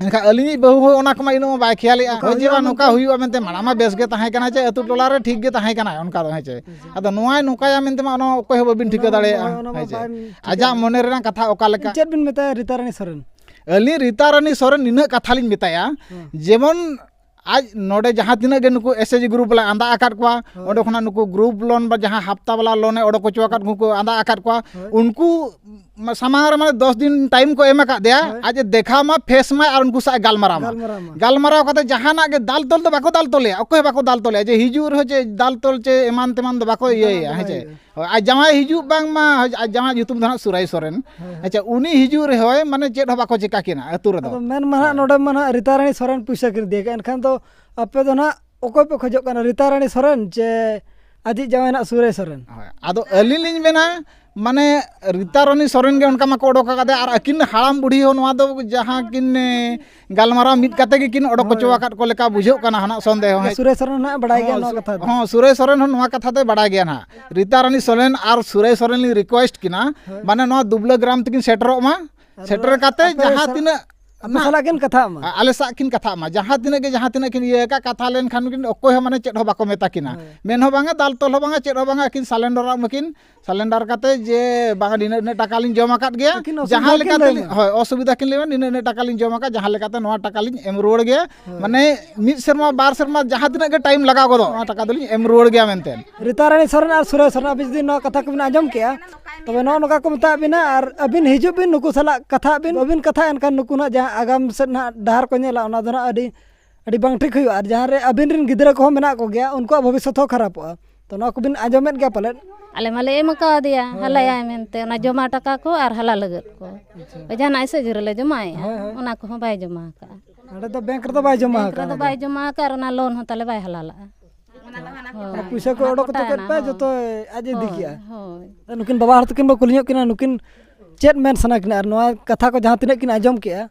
ᱮᱱᱠᱷᱟᱱ ᱟᱹᱞᱤᱧᱤᱡ ᱵᱟᱹᱦᱩ ᱦᱚᱸ ᱚᱱᱟ ᱠᱚᱢᱟ ᱤᱱᱟᱹᱜ ᱢᱟ ᱵᱟᱭ ᱠᱷᱮᱭᱟᱞᱮᱜᱼᱟ᱾ ᱱᱚᱝᱠᱟ ᱦᱳᱭ, ᱡᱮ ᱦᱩᱭᱩᱜᱼᱟ ᱵᱟᱝ ᱱᱚᱝᱠᱟ ᱢᱮᱱᱛᱮ᱾ ᱦᱩᱭᱩᱜᱼᱟ ᱢᱮᱱᱛᱮ, ᱢᱟᱲᱟᱝ ᱢᱟ ᱵᱮᱥ ᱜᱮ ᱛᱟᱦᱮᱸ ᱠᱟᱱᱟ ᱪᱮ, ᱟᱹᱛᱩ ᱴᱚᱞᱟ ᱨᱮ ᱴᱷᱤᱠ ᱜᱮ ᱛᱟᱦᱮᱸ ᱠᱟᱱᱟ, ᱚᱱᱠᱟ ᱫᱚ, ᱦᱮᱸ ᱪᱮ᱾ ᱟᱪᱪᱷᱟ᱾ ᱟᱫᱚ ᱱᱚᱣᱟᱭ ᱱᱚᱝᱠᱟᱭᱟ ᱢᱮᱱᱛᱮ ᱢᱟ ᱚᱱᱟ ᱚᱠᱚᱭ ᱦᱚᱸ ᱵᱟᱹᱵᱤᱱ ᱚᱱᱟ ᱴᱷᱤᱠᱟᱹ ᱢᱟ, ᱫᱟᱲᱮᱭᱟᱜᱼᱟ, ᱚᱱᱟ ᱢᱟ ᱦᱮᱸ ᱪᱮ᱾ ᱵᱟᱝ ᱴᱷᱤᱠᱟᱹ ᱟᱡᱟᱜ ᱫᱟᱲᱮᱭᱟᱜᱼᱟ᱾ ᱢᱚᱱᱮ ᱨᱮᱱᱟᱜ ᱠᱟᱛᱷᱟ ᱚᱠᱟ ᱞᱮᱠᱟ᱾ ᱪᱮᱫ ᱵᱤᱱ ᱢᱮᱛᱟᱭᱟ ᱨᱤᱛᱟ ᱨᱟᱱᱤ ᱥᱚᱨᱮᱱ? ᱟᱹᱞᱤᱧ ᱨᱤᱛᱟ ᱨᱟᱱᱤ ᱥᱚᱨᱮᱱ ᱱᱤᱱᱟᱹᱜ ᱠᱟᱛᱷᱟ ᱞᱤᱧ ᱢᱮᱛᱟᱭᱟ, ᱦᱮᱸ᱾ ᱡᱮᱢᱚᱱ ᱟᱡ ᱱᱚᱰᱮ ᱡᱟᱦᱟᱸ ᱛᱤᱱᱟᱹᱜ ᱜᱮ ᱱᱩᱠᱩ ᱮᱥ ᱮᱪ ᱡᱤ ᱜᱨᱩᱯ ᱞᱮ ᱟᱸᱫᱟ ᱟᱠᱟᱫ ᱠᱚᱣᱟ, ᱦᱳᱭ᱾ ᱚᱸᱰᱮ ᱠᱷᱚᱱᱟᱜ ᱱᱩᱠᱩ ᱜᱨᱩᱯ ᱞᱳᱱ ᱵᱟ ᱡᱟᱦᱟᱸ ᱦᱟᱯᱛᱟ ᱵᱟᱞᱟ ᱞᱳᱱᱮ ᱚᱰᱚᱠ ᱦᱚᱪᱚ ᱟᱠᱟᱫ, ᱩᱱᱠᱩ ᱠᱚ ᱟᱸᱫᱟ ᱟᱠᱟᱫ ᱠᱚᱣᱟ, ᱦᱳᱭ᱾ ᱩᱱᱠᱩ ᱢᱟ-, ᱥᱟᱢᱟᱝ ᱨᱮ ᱢᱟᱱᱮ ᱫᱚᱥ ᱫᱤᱱ ᱴᱟᱭᱤᱢ ᱠᱚ ᱮᱢ ᱟᱠᱟᱫ ᱫᱮᱭᱟ᱾ ᱦᱳᱭ᱾ ᱟᱡ ᱮ ᱫᱮᱠᱷᱟᱣ ᱢᱟ, ᱯᱷᱮᱥ ᱢᱟᱭ ᱟᱨ ᱩᱱᱠᱩ ᱥᱟᱶ ᱮ ᱜᱟᱞᱢᱟᱨᱟᱣ ᱢᱟ᱾ ᱜᱟᱞᱢᱟᱨᱟᱣ ᱢᱟ᱾ ᱜᱟᱞᱢᱟᱨᱟᱣ ᱠᱟᱛᱮ ᱡᱟᱦᱟᱱᱟᱜ ᱜᱮ ᱫᱟᱞ ᱛᱚᱞ ᱫᱚ ᱵᱟᱠᱚ ᱫᱟᱞ ᱛᱚᱞᱮᱭᱟ, ᱚᱠᱚᱭ ᱦᱚᱸ ᱵᱟᱠᱚ ᱫᱟᱞ ᱛᱚᱞᱮᱭᱟ ᱡᱮ ᱦᱤᱡᱩᱜ ᱨᱮᱦᱚᱸ ᱪᱮᱫ ᱫᱟᱞ ᱛᱚᱞ ᱪᱮ ᱮᱢᱟᱱ ᱛᱮᱢᱟᱱ ᱫᱚ ᱵᱟᱠᱚ ᱮᱢᱟᱱ ᱤᱭᱟᱹᱭᱟ, ᱫᱚ ᱦᱮᱸ ᱵᱟᱭ ᱪᱮ? ᱤᱭᱟᱹᱭᱟ᱾ ᱦᱳᱭ, ᱟᱡ ᱡᱟᱶᱟᱭ ᱦᱤᱡᱩᱜ ᱵᱟᱝ ᱢᱟ, ᱟᱡ ᱡᱟᱶᱟᱭ ᱧᱩᱛᱩᱢ ᱫᱚ ᱦᱟᱸᱜ ᱥᱩᱨᱟᱭ ᱥᱚᱨᱮᱱ᱾ ᱦᱮᱸ, ᱦᱮᱸ᱾ ᱟᱪᱪᱷᱟ, ᱩᱱᱤ ᱦᱤᱡᱩᱜ ᱨᱮᱦᱚᱸᱭ ᱢᱟᱱᱮ ᱪᱮᱫ ᱦᱚᱸ ᱵᱟᱠᱚ ᱪᱮᱠᱟ ᱠᱤᱱᱟ ᱟᱹᱛᱩ ᱨᱮᱫᱚ᱾ ᱟᱫᱚ ᱢᱮᱱ ᱢᱟ ᱦᱟᱸᱜ ᱦᱳᱭ᱾ ᱱᱚᱰᱮ ᱢᱟ ᱦᱟᱸᱜ ᱨᱤᱛᱟ ᱨᱟᱱᱤ ᱥᱚᱨᱮᱱ ᱯᱩᱭᱥᱟᱹ ᱠᱤᱱ ᱤᱫᱤᱭ ᱠᱟᱱᱟ, ᱮᱱᱠᱷᱟᱱ ᱫᱚ ᱟᱯᱮ ᱫᱚ ᱦᱟᱸᱜ ᱚᱠᱚᱭ ᱯᱮ ᱠᱷᱚᱡᱚᱜ ᱠᱟᱱᱟ, ᱨᱤᱛᱟ ᱨᱟᱱᱤ ᱥᱚᱨᱮᱱ ᱪᱮ ᱟᱡᱤᱡ ᱡᱟᱶᱟᱭ ᱦᱟᱸᱜ ᱥᱩᱨᱟᱭ ᱥᱚᱨᱮᱱ? ᱦᱳᱭ, ᱟᱫᱚ ᱟᱹᱞᱤᱧ ᱞᱤᱧ ᱢᱮᱱᱟ, ᱢᱟᱱᱮ ᱨᱤᱛᱟ ᱨᱟᱱᱤ ᱥᱚᱨᱮᱱ ᱜᱮ ᱚᱱᱠᱟ ᱢᱟᱠᱚ ᱚᱰᱚᱠ ᱟᱠᱟᱫᱟ, ᱟᱨ ᱟᱹᱠᱤᱱ ᱦᱟᱲᱟᱢ ᱵᱩᱲᱦᱤ ᱦᱚᱸ ᱱᱚᱣᱟ ᱫᱚ ᱡᱟᱦᱟᱸ ᱠᱤᱱ, ᱮ, ᱜᱟᱞᱢᱟᱨᱟᱣ ᱢᱤᱫ ᱠᱟᱛᱮ ᱜᱮᱠᱤᱱ ᱚᱰᱚᱠ ᱦᱳᱭ᱾ ᱦᱚᱪᱚ ᱟᱠᱟᱫ ᱠᱚ ᱞᱮᱠᱟ ᱵᱩᱡᱷᱟᱹᱜ ᱠᱟᱱᱟ ᱦᱟᱸᱜ ᱥᱚᱱᱫᱮᱦᱚ᱾ ᱦᱮᱸ, ᱥᱩᱨᱮᱥ ᱥᱚᱨᱮᱱ ᱦᱟᱸᱜ ᱵᱟᱲᱟᱭ ᱜᱮᱭᱟ ᱦᱚᱸ, ᱱᱚᱣᱟ ᱠᱟᱛᱷᱟ ᱫᱚ᱾ ᱦᱚᱸ, ᱥᱩᱨᱮᱥ ᱥᱚᱨᱮᱱ ᱦᱚᱸ ᱱᱚᱣᱟ ᱠᱟᱛᱷᱟ ᱫᱚᱭ ᱵᱟᱲᱟᱭ ᱜᱮᱭᱟ ᱦᱟᱸᱜ᱾ ᱨᱤᱛᱟ ᱨᱟᱱᱤ ᱥᱚᱨᱮᱱ ᱟᱨ ᱥᱩᱨᱮᱥ ᱥᱚᱨᱮᱱ ᱞᱤᱧ ᱨᱤᱠᱩᱭᱮᱥᱴ ᱠᱤᱱᱟ, ᱦᱳᱭ᱾ ᱢᱟᱱᱮ ᱱᱚᱣᱟ ᱫᱩᱵᱽᱞᱟᱹ ᱜᱨᱟᱢ ᱛᱮᱠᱤᱱ ᱥᱮᱴᱮᱨᱚᱜ ᱢᱟ, ᱟᱨ ᱥᱮᱴᱮᱨ ᱠᱟᱛᱮ ᱟᱯᱮ ᱡᱟᱦᱟᱸ ᱥᱟ-, ᱛᱤᱱᱟᱹᱜ ᱟᱯᱮ ᱱᱟ-, ᱥᱟᱞᱟᱜ ᱠᱤᱱ ᱠᱟᱛᱷᱟᱜ ᱢᱟ᱾ ᱟ-, ᱟᱞᱮ ᱥᱟᱜ ᱠᱤᱱ ᱠᱟᱛᱷᱟᱜ ᱢᱟ, ᱡᱟᱦᱟᱸ ᱛᱤᱱᱟᱹᱜ ᱜᱮ, ᱡᱟᱦᱟᱸ ᱛᱤᱱᱟᱹᱜ ᱠᱤᱱ ᱤᱭᱟᱹ ᱟᱠᱟᱫ, ᱠᱟᱛᱷᱟ ᱞᱮᱱᱠᱷᱟᱱ ᱠᱤᱱ ᱚᱠᱚᱭ ᱦᱚᱸ ᱢᱟᱱᱮ ᱪᱮᱫ ᱦᱚᱸ ᱵᱟᱠᱚ ᱢᱮᱛᱟ ᱠᱤᱱᱟ᱾ ᱦᱳᱭ᱾ ᱢᱮᱱ ᱦᱚᱸ ᱵᱟᱝᱟ, ᱫᱟᱞ ᱛᱚᱞ ᱦᱚᱸ ᱵᱟᱝᱟ, ᱪᱮᱫ ᱦᱚᱸ ᱵᱟᱝᱟ, ᱟᱹᱠᱤᱱ ᱥᱟᱞᱮᱱᱰᱟᱨᱚᱜ ᱢᱟᱹᱠᱤᱱ᱾ ᱥᱟᱞᱮᱱᱰᱟᱨ ᱠᱟᱛᱮ ᱡᱮ ᱵᱟᱝᱟ ᱱᱤᱱᱟᱹᱜ, ᱱᱤᱱᱟᱹᱜ ᱴᱟᱠᱟ ᱞᱤᱧ ᱡᱚᱢ ᱟᱠᱟᱫ ᱜᱮᱭᱟ, ᱟᱹᱠᱤᱱ ᱚᱥᱩᱵᱤᱫᱷᱟ ᱡᱟᱦᱟᱸ ᱠᱤᱱ ᱞᱮᱠᱟᱛᱮ ᱞᱟᱹᱭ ᱞᱤᱧ, ᱢᱟ᱾ ᱦᱳᱭ, ᱚᱥᱩᱵᱤᱫᱷᱟ ᱠᱤᱱ ᱞᱟᱹᱭ ᱢᱟ, ᱱᱤᱱᱟᱹᱜ, ᱱᱤᱱᱟᱹᱜ ᱴᱟᱠᱟ ᱞᱤᱧ ᱡᱚᱢ ᱟᱠᱟᱫ, ᱡᱟᱦᱟᱸ ᱞᱮᱠᱟᱛᱮ ᱱᱚᱣᱟ ᱴᱟᱠᱟ ᱞᱤᱧ ᱮᱢ ᱨᱩᱣᱟᱹᱲ ᱜᱮᱭᱟ᱾ ᱦᱳᱭ᱾ ᱢᱟᱱᱮ ᱢᱤᱫ ᱥᱮᱨᱢᱟ, ᱵᱟᱨ ᱥᱮᱨᱢᱟ, ᱡᱟᱦᱟᱸ ᱛᱤᱱᱟᱹᱜ ᱜᱮ ᱴᱟᱭᱤᱢ ᱞᱟᱜᱟᱣ ᱜᱚᱫᱚᱜ, ᱱᱚᱣᱟ ᱴᱟᱠᱟ ᱫᱚᱞᱤᱧ ᱮᱢ ᱨᱩᱣᱟᱹᱲ ᱜᱮᱭᱟ ᱢᱮᱱᱛᱮ᱾ ᱨᱤᱛᱟ ᱨᱟᱱᱤ ᱥᱚᱨᱮᱱ ᱟᱨ ᱥᱩᱨᱮᱥ ᱥᱚᱨᱮᱱ, ᱟᱹᱵᱤᱱ ᱡᱩᱫᱤ ᱱᱚᱣᱟ ᱠᱟᱛᱷᱟ ᱠᱚᱵᱤᱱ ᱟᱸᱡᱚᱢ ᱠᱮᱜᱼᱟ, ᱛᱚᱵᱮ ᱱᱚᱜᱼᱚ ᱱᱚᱝᱠᱟ ᱠᱚ ᱢᱮᱛᱟᱜ ᱵᱤᱱᱟ, ᱟᱨ ᱟᱹᱵᱤᱱ ᱦᱤᱡᱩᱜ ᱵᱤᱱ, ᱱᱩᱠᱩ ᱥᱟᱞᱟᱜ ᱠᱟᱛᱷᱟᱜ ᱵᱤᱱ᱾ ᱵᱟᱹᱵᱤᱱ ᱠᱟᱛᱷᱟᱜᱼᱟ, ᱮᱱᱠᱷᱟᱱ ᱱᱩᱠᱩ ᱱᱟᱜ ᱡᱟᱦᱟᱸ ᱟᱜᱟᱢ ᱥᱮᱫ ᱱᱟᱜ ᱰᱟᱦᱟᱨ ᱠᱚ ᱧᱮᱞᱟ, ᱚᱱᱟ ᱫᱚ ᱱᱟᱜ ᱟᱹᱰᱤ, ᱟᱹᱰᱤ ᱵᱟᱝ ᱴᱷᱤᱠ ᱦᱩᱭᱩᱜᱼᱟ᱾ ᱟᱨ ᱡᱟᱦᱟᱸ ᱨᱮ ᱟᱹᱵᱤᱱ ᱨᱮᱱ ᱜᱤᱫᱽᱨᱟᱹ ᱠᱚᱦᱚᱸ ᱢᱮᱱᱟᱜ ᱠᱚᱜᱮᱭᱟ, ᱩᱱᱠᱩᱣᱟᱜ ᱵᱷᱚᱵᱤᱥᱥᱚᱛ ᱦᱚᱸ ᱠᱷᱟᱨᱟᱯᱚᱜᱼᱟ᱾ ᱛᱚ, ᱱᱚᱣᱟ ᱠᱚᱵᱤᱱ ᱟᱸᱡᱚᱢᱮᱫ ᱜᱮᱭᱟ ᱯᱟᱞᱮᱫ? ᱟᱞᱮ ᱢᱟᱞᱮ ᱮᱢ ᱟᱠᱟᱣᱟᱫᱮᱭᱟ, ᱦᱳᱭ᱾ ᱦᱟᱞᱟᱭᱟᱭ ᱢᱮᱱᱛᱮ, ᱚᱱᱟ ᱡᱚᱢᱟ ᱴᱟᱠᱟ ᱠᱚ ᱟᱨ ᱦᱟᱞᱟ ᱞᱟᱹᱜᱤᱫ ᱠᱚ᱾ ᱟᱪᱪᱷᱟ᱾ ᱡᱟᱦᱟᱱᱟᱜ ᱤᱥᱟᱹ ᱜᱤᱨᱟᱹ ᱞᱮ ᱡᱚᱢᱟᱭᱮᱫᱼᱟ, ᱦᱳᱭ, ᱦᱳᱭ᱾ ᱚᱱᱟ ᱠᱚᱦᱚᱸ ᱵᱟᱭ ᱡᱚᱢᱟ ᱟᱠᱟᱫᱼᱟ᱾ ᱱᱚᱰᱮ ᱫᱚ ᱵᱮᱝᱠ ᱨᱮᱫᱚ ᱵᱟᱭ ᱡᱚᱢᱟ ᱵᱮᱝᱠ ᱟᱠᱟᱫᱼᱟ ᱨᱮᱫᱚ ᱚᱱᱟ ᱫᱚ᱾ ᱵᱟᱭ ᱡᱚᱢᱟ ᱟᱠᱟᱫ, ᱟᱨ ᱚᱱᱟ ᱞᱳᱱ ᱦᱚᱸ ᱛᱟᱞᱮ ᱵᱟᱭ ᱦᱟᱞᱟ ᱞᱟᱜᱼᱟ᱾ ᱦᱳᱭ᱾ ᱚᱱᱟ ᱯᱩᱭᱥᱟᱹ ᱠᱚ ᱚᱰᱚᱠ ᱦᱚᱴᱚ ᱠᱮᱫ ᱯᱮ, ᱦᱳᱭ᱾ ᱡᱚᱛᱚ ᱟᱡ ᱮ ᱤᱫᱤ ᱦᱳᱭ, ᱠᱮᱜᱼᱟ᱾ ᱦᱳᱭ᱾ ᱱᱩᱠᱤᱱ ᱵᱟᱵᱟ ᱦᱚᱲ ᱛᱟᱹᱠᱤᱱ ᱵᱚ ᱠᱩᱞᱤ ᱧᱚᱜ ᱠᱤᱱᱟ, ᱱᱩᱠᱤᱱ ᱪᱮᱫ ᱢᱮᱱ ᱥᱟᱱᱟ ᱠᱤᱱᱟ, ᱟᱨ ᱱᱚᱣᱟ ᱠᱟᱛᱷᱟ ᱠᱚ ᱡᱟᱦᱟᱸ ᱛᱤᱱᱟᱹᱜ ᱠᱤᱱ ᱟᱸᱡᱚᱢ ᱠᱮᱜᱼᱟ,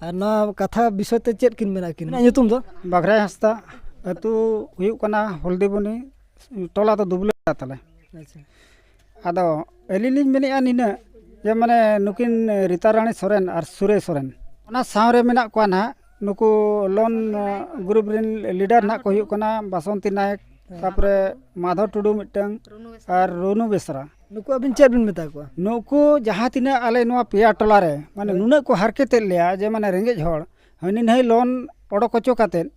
ᱟᱨ ᱱᱚᱣᱟ ᱠᱟᱛᱷᱟ ᱵᱤᱥᱚᱭ ᱛᱮ ᱪᱮᱫ ᱠᱤᱱ ᱢᱮᱱᱟ ᱠᱤᱱ? ᱧᱩᱛᱩᱢ ᱫᱚ? ᱵᱟᱜᱽᱨᱟᱭ ᱦᱟᱸᱥᱫᱟ, ᱟᱹᱛᱩ ᱦᱩᱭᱩᱜ ᱠᱟᱱᱟ ᱦᱚᱞᱫᱤᱵᱚᱱᱤ, ᱴᱚᱞᱟ ᱫᱚ ᱫᱩᱵᱽᱞᱟᱹ ᱛᱟᱞᱮ᱾ ᱟᱪᱪᱷᱟ᱾ ᱟᱫᱚ ᱟᱹᱞᱤᱧ ᱞᱤᱧ ᱢᱮᱱᱮᱫᱼᱟ ᱱᱤᱱᱟᱹᱜ, ᱡᱮ ᱢᱟᱱᱮ ᱱᱩᱠᱤᱱ ᱨᱤᱛᱟ ᱨᱟᱱᱤ ᱥᱚᱨᱮᱱ ᱟᱨ ᱥᱩᱨᱮ ᱥᱚᱨᱮᱱ, ᱚᱱᱟ ᱥᱟᱶᱨᱮ ᱢᱮᱱᱟᱜ ᱠᱚᱣᱟ ᱱᱟᱦᱟᱜ ᱱᱩᱠᱩ ᱞᱳᱱ, ᱟᱸ, ᱜᱨᱩᱯ ᱨᱮᱱ ᱞᱤᱰᱟᱨ ᱱᱟᱦᱟᱜ ᱠᱚ ᱦᱩᱭᱩᱜ ᱠᱟᱱᱟ ᱵᱟᱥᱚᱱᱛᱤ ᱱᱟᱭᱮᱠ, ᱦᱮᱸ᱾ ᱛᱟᱯᱚᱨᱮ ᱢᱟᱫᱷᱚ ᱴᱩᱰᱩ ᱢᱤᱫᱴᱟᱝ, ᱨᱩᱱᱩ ᱵᱮᱥᱨᱟ᱾ ᱟᱨ ᱨᱩᱱᱩ ᱵᱮᱥᱨᱟ᱾ ᱱᱩᱠᱩ ᱟᱹᱵᱤᱱ ᱪᱮᱫ ᱵᱤᱱ ᱢᱮᱛᱟ ᱠᱚᱣᱟ? ᱱᱩᱠᱩ ᱡᱟᱦᱟᱸ ᱛᱤᱱᱟᱹᱜ ᱟᱞᱮ ᱱᱚᱣᱟ ᱯᱮᱭᱟ ᱴᱚᱞᱟ ᱨᱮ, ᱢᱟᱱᱮ, ᱦᱳᱭ᱾ ᱱᱩᱱᱟᱹᱜ ᱠᱚ ᱦᱟᱨᱠᱮᱛᱮᱫ ᱞᱮᱭᱟ, ᱡᱮ ᱢᱟᱱᱮ ᱨᱮᱸᱜᱮᱡ ᱦᱚᱲ ᱦᱟᱹᱱᱤ ᱱᱟᱹᱭ ᱞᱳᱱ ᱚᱰᱚᱠ ᱦᱚᱪᱚ ᱠᱟᱛᱮᱫ,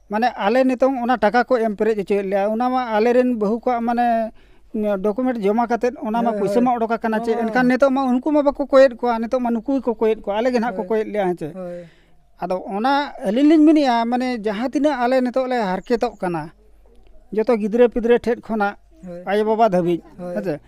ᱢᱟᱱᱮ, ᱟᱞᱮ ᱱᱤᱛᱚᱝ ᱚᱱᱟ ᱴᱟᱠᱟ ᱠᱚ ᱮᱢ ᱯᱮᱨᱮᱡ ᱦᱚᱪᱚᱭᱮᱫ ᱞᱮᱭᱟ, ᱚᱱᱟ ᱢᱟ ᱟᱞᱮᱨᱮᱱ ᱵᱟᱹᱦᱩ ᱠᱚᱣᱟᱜ, ᱢᱟᱱᱮ, ᱰᱚᱠᱩᱢᱮᱱᱴ ᱡᱚᱢᱟ ᱠᱟᱛᱮᱫ ᱚᱱᱟ ᱢᱟ ᱦᱳᱭ, ᱯᱩᱭᱥᱟᱹ ᱦᱳᱭ᱾ ᱢᱟ ᱚᱰᱚᱠ ᱟᱠᱟᱱᱟ᱾ ᱪᱮᱫ ᱚᱱᱟ ᱢᱟ ᱮᱱᱠᱷᱟᱱ ᱱᱤᱛᱚᱜ ᱢᱟ ᱩᱱᱠᱩ ᱢᱟ ᱵᱟᱠᱚ ᱠᱚᱭᱮᱫ ᱠᱚᱣᱟ, ᱱᱤᱛᱚᱜ ᱢᱟ ᱱᱩᱠᱩ ᱜᱮᱠᱚ ᱠᱚᱭᱮᱫ ᱠᱚᱣᱟ, ᱟᱞᱮ ᱜᱮ ᱱᱟᱦᱟᱜ ᱠᱚ ᱦᱳᱭ, ᱠᱚᱭᱮᱫ ᱞᱮᱭᱟ, ᱦᱮᱸ ᱪᱮ? ᱦᱳᱭ᱾ ᱟᱫᱚ ᱚᱱᱟ ᱟᱹᱞᱤᱧ ᱞᱤᱧ ᱢᱮᱱᱮᱫᱼᱟ, ᱢᱟᱱᱮ ᱡᱟᱦᱟᱸ ᱛᱤᱱᱟᱹᱜ ᱟᱞᱮ ᱱᱤᱛᱚᱜ ᱞᱮ ᱦᱟᱨᱠᱮᱛᱚᱜ ᱠᱟᱱᱟ, ᱡᱚᱛᱚ ᱜᱤᱫᱽᱨᱟᱹ ᱯᱤᱫᱽᱨᱟᱹ ᱴᱷᱮᱡ ᱠᱷᱚᱱᱟᱜ ᱦᱳᱭ᱾ ᱟᱭᱳᱼᱵᱟᱵᱟ ᱫᱷᱟᱹᱵᱤᱡ, ᱦᱳᱭ᱾ ᱦᱮᱸ ᱪᱮ?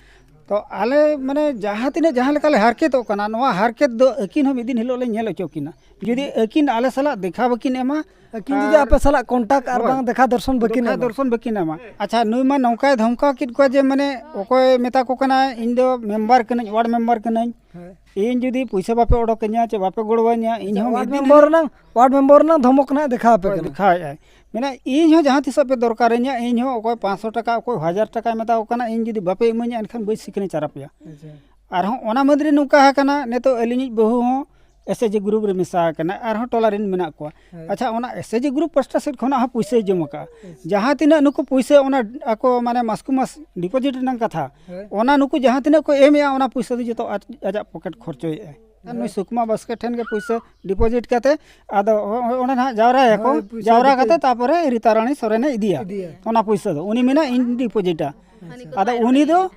ᱛᱚ ᱟᱞᱮ ᱢᱟᱱᱮ ᱡᱟᱦᱟᱸ ᱛᱤᱱᱟᱹᱜ ᱡᱟᱦᱟᱸ ᱞᱮᱠᱟ ᱞᱮ ᱦᱟᱨᱠᱮᱛᱚᱜ ᱠᱟᱱᱟ, ᱱᱚᱣᱟ ᱦᱟᱨᱠᱮᱛ ᱫᱚ ᱟᱹᱠᱤᱱ ᱦᱚᱸ ᱢᱤᱫ ᱫᱤᱱ ᱦᱤᱞᱳᱜ ᱞᱮ ᱧᱮᱞ ᱦᱚᱪᱚ ᱠᱤᱱᱟ᱾ ᱡᱩᱫᱤ ᱟᱹᱠᱤᱱ ᱟᱞᱮ ᱥᱟᱞᱟᱜ ᱫᱮᱠᱷᱟ ᱵᱟᱹᱠᱤᱱ ᱮᱢᱟ, ᱟᱹᱠᱤᱱ ᱡᱩᱫᱤ ᱟᱨ ᱟᱯᱮ ᱥᱟᱞᱟᱜ ᱠᱚᱱᱴᱟᱠᱴ ᱟᱨ ᱦᱳᱭ᱾ ᱵᱟᱝ ᱫᱮᱠᱷᱟ ᱫᱚᱨᱥᱚᱱ ᱵᱟᱹᱠᱤᱱ ᱫᱮᱠᱷᱟ ᱮᱢᱟ᱾ ᱫᱚᱨᱥᱚᱱ ᱵᱟᱹᱠᱤᱱ ᱮᱢᱟ᱾ ᱟᱪᱪᱷᱟ, ᱱᱩᱭ ᱢᱟ ᱱᱚᱝᱠᱟᱭ ᱫᱷᱚᱢᱠᱟᱣ ᱠᱮᱫ ᱠᱚᱣᱟ ᱡᱮ ᱢᱟᱱᱮ ᱚᱠᱚᱭ ᱢᱮᱛᱟ ᱠᱚ ᱠᱟᱱᱟ, ᱤᱧ ᱫᱚ ᱢᱮᱢᱵᱟᱨ ᱠᱟᱹᱱᱟᱹᱧ, ᱣᱟᱨᱰ ᱢᱮᱢᱵᱟᱨ ᱠᱟᱹᱱᱟᱹᱧ, ᱦᱳᱭ᱾ ᱤᱧ ᱡᱩᱫᱤ ᱯᱩᱭᱥᱟᱹ ᱵᱟᱯᱮ ᱚᱰᱚᱠ ᱟᱹᱧᱟ ᱪᱮ ᱵᱟᱯᱮ ᱜᱚᱲᱚ ᱟᱹᱧᱟ, ᱤᱧ ᱦᱚᱸ ᱣᱟᱨᱰ ᱢᱤᱫ ᱫᱤᱱ ᱢᱮᱢᱵᱚᱨ ᱨᱮᱱᱟᱜ, ᱣᱟᱨᱰ ᱢᱮᱢᱵᱚᱨ ᱨᱮᱱᱟᱜ ᱫᱷᱚᱢᱚᱠ ᱱᱟᱦᱟᱜ ᱫᱮᱠᱷᱟᱣ ᱟᱯᱮ ᱦᱳᱭ, ᱠᱟᱱᱟ᱾ ᱫᱮᱠᱷᱟᱣᱮᱫᱼᱟᱭ᱾ ᱢᱮᱱᱟ, ᱤᱧ ᱦᱚᱸ ᱡᱟᱦᱟᱸ ᱛᱤᱥᱚᱜ ᱯᱮ ᱫᱚᱨᱠᱟᱨᱟᱹᱧᱟ, ᱤᱧ ᱦᱚᱸ ᱚᱠᱚᱭ ᱯᱟᱸᱪᱥᱚ ᱴᱟᱠᱟ, ᱚᱠᱚᱭ ᱦᱟᱡᱟᱨ ᱴᱟᱠᱟᱭ ᱢᱮᱛᱟ ᱠᱚ ᱠᱟᱱᱟ, ᱤᱧ ᱡᱩᱫᱤ ᱵᱟᱯᱮ ᱤᱢᱟᱹᱧᱟ, ᱮᱱᱠᱷᱟᱱ ᱵᱟᱹᱧ ᱥᱤᱠᱷᱱᱟᱹ ᱪᱟᱨᱟᱯᱮᱭᱟ᱾ ᱟᱪᱪᱷᱟ᱾ ᱟᱨᱦᱚᱸ ᱚᱱᱟ ᱢᱟᱹᱫᱽᱨᱮ ᱱᱚᱝᱠᱟ ᱟᱠᱟᱱᱟ, ᱱᱤᱛᱚᱜ ᱟᱹᱞᱤᱧᱤᱡ ᱵᱟᱹᱦᱩ ᱦᱚᱸ ᱮᱥ ᱮᱪ ᱡᱤ ᱜᱨᱩᱯ ᱨᱮ ᱢᱮᱥᱟ ᱟᱠᱟᱱᱟ, ᱟᱨᱦᱚᱸ ᱴᱚᱞᱟ ᱨᱮᱱ ᱢᱮᱱᱟᱜ ᱠᱚᱣᱟ᱾ ᱦᱳᱭ᱾ ᱟᱪᱪᱷᱟ, ᱚᱱᱟ ᱮᱥ ᱮᱪ ᱡᱤ ᱜᱨᱩᱯ ᱯᱟᱥᱴᱟ ᱥᱮᱫ ᱠᱷᱚᱱᱟᱜ ᱦᱚᱸ ᱯᱩᱭᱥᱟᱹᱭ ᱡᱚᱢ ᱟᱠᱟᱫᱼᱟ᱾ ᱟᱪᱪᱷᱟ᱾ ᱡᱟᱦᱟᱸ ᱛᱤᱱᱟᱹᱜ ᱱᱩᱠᱩ ᱯᱩᱭᱥᱟᱹ ᱚᱱᱟ ᱟᱠᱚ ᱢᱟᱱᱮ ᱢᱟᱥᱠᱩ ᱢᱟᱥ ᱰᱤᱯᱚᱡᱤᱴ ᱨᱮᱱᱟᱜ ᱠᱟᱛᱷᱟ, ᱦᱳᱭ᱾ ᱚᱱᱟ ᱱᱩᱠᱩ ᱡᱟᱦᱟᱸ ᱛᱤᱱᱟᱹᱜ ᱠᱚ ᱮᱢᱮᱜᱼᱟ, ᱚᱱᱟ ᱯᱩᱭᱥᱟᱹ ᱫᱚ ᱡᱚᱛᱚ ᱟᱡ, ᱟᱡᱟᱜ ᱯᱚᱠᱮᱴ ᱠᱷᱚᱨᱪᱚᱭᱮᱫᱼᱟᱭ᱾ ᱟᱨ ᱱᱩᱭ ᱦᱳᱭ᱾ ᱥᱩᱠᱢᱟ ᱵᱟᱥᱠᱮ ᱴᱷᱮᱱ ᱜᱮ ᱯᱩᱭᱥᱟᱹ ᱰᱤᱯᱚᱡᱤᱴ ᱠᱟᱛᱮ, ᱟᱫᱚ ᱚ-, ᱚ-, ᱚᱸᱰᱮ ᱱᱟᱦᱟᱜ ᱡᱟᱣᱨᱟᱭᱟᱠᱚ, ᱦᱳᱭ, ᱯᱩᱭᱥᱟᱹ ᱡᱟᱣᱨᱟ ᱰᱤᱯᱚᱡᱤᱴ᱾ ᱠᱟᱛᱮ ᱛᱟᱯᱚᱨᱮ ᱨᱤᱛᱟᱨᱟᱱᱤ ᱥᱚᱨᱮᱱᱮ ᱤᱫᱤᱭᱟ᱾ ᱤᱫᱤᱭᱟ᱾ ᱚᱱᱟ ᱯᱩᱭᱥᱟᱹ ᱫᱚ ᱩᱱᱤ ᱢᱮᱱᱟ, "ᱤᱧ ᱰᱤᱯᱚᱡᱤᱴᱟ᱾" ᱟᱪᱪᱷᱟ᱾ ᱟᱫᱚ ᱩᱱᱤ ᱫᱚ,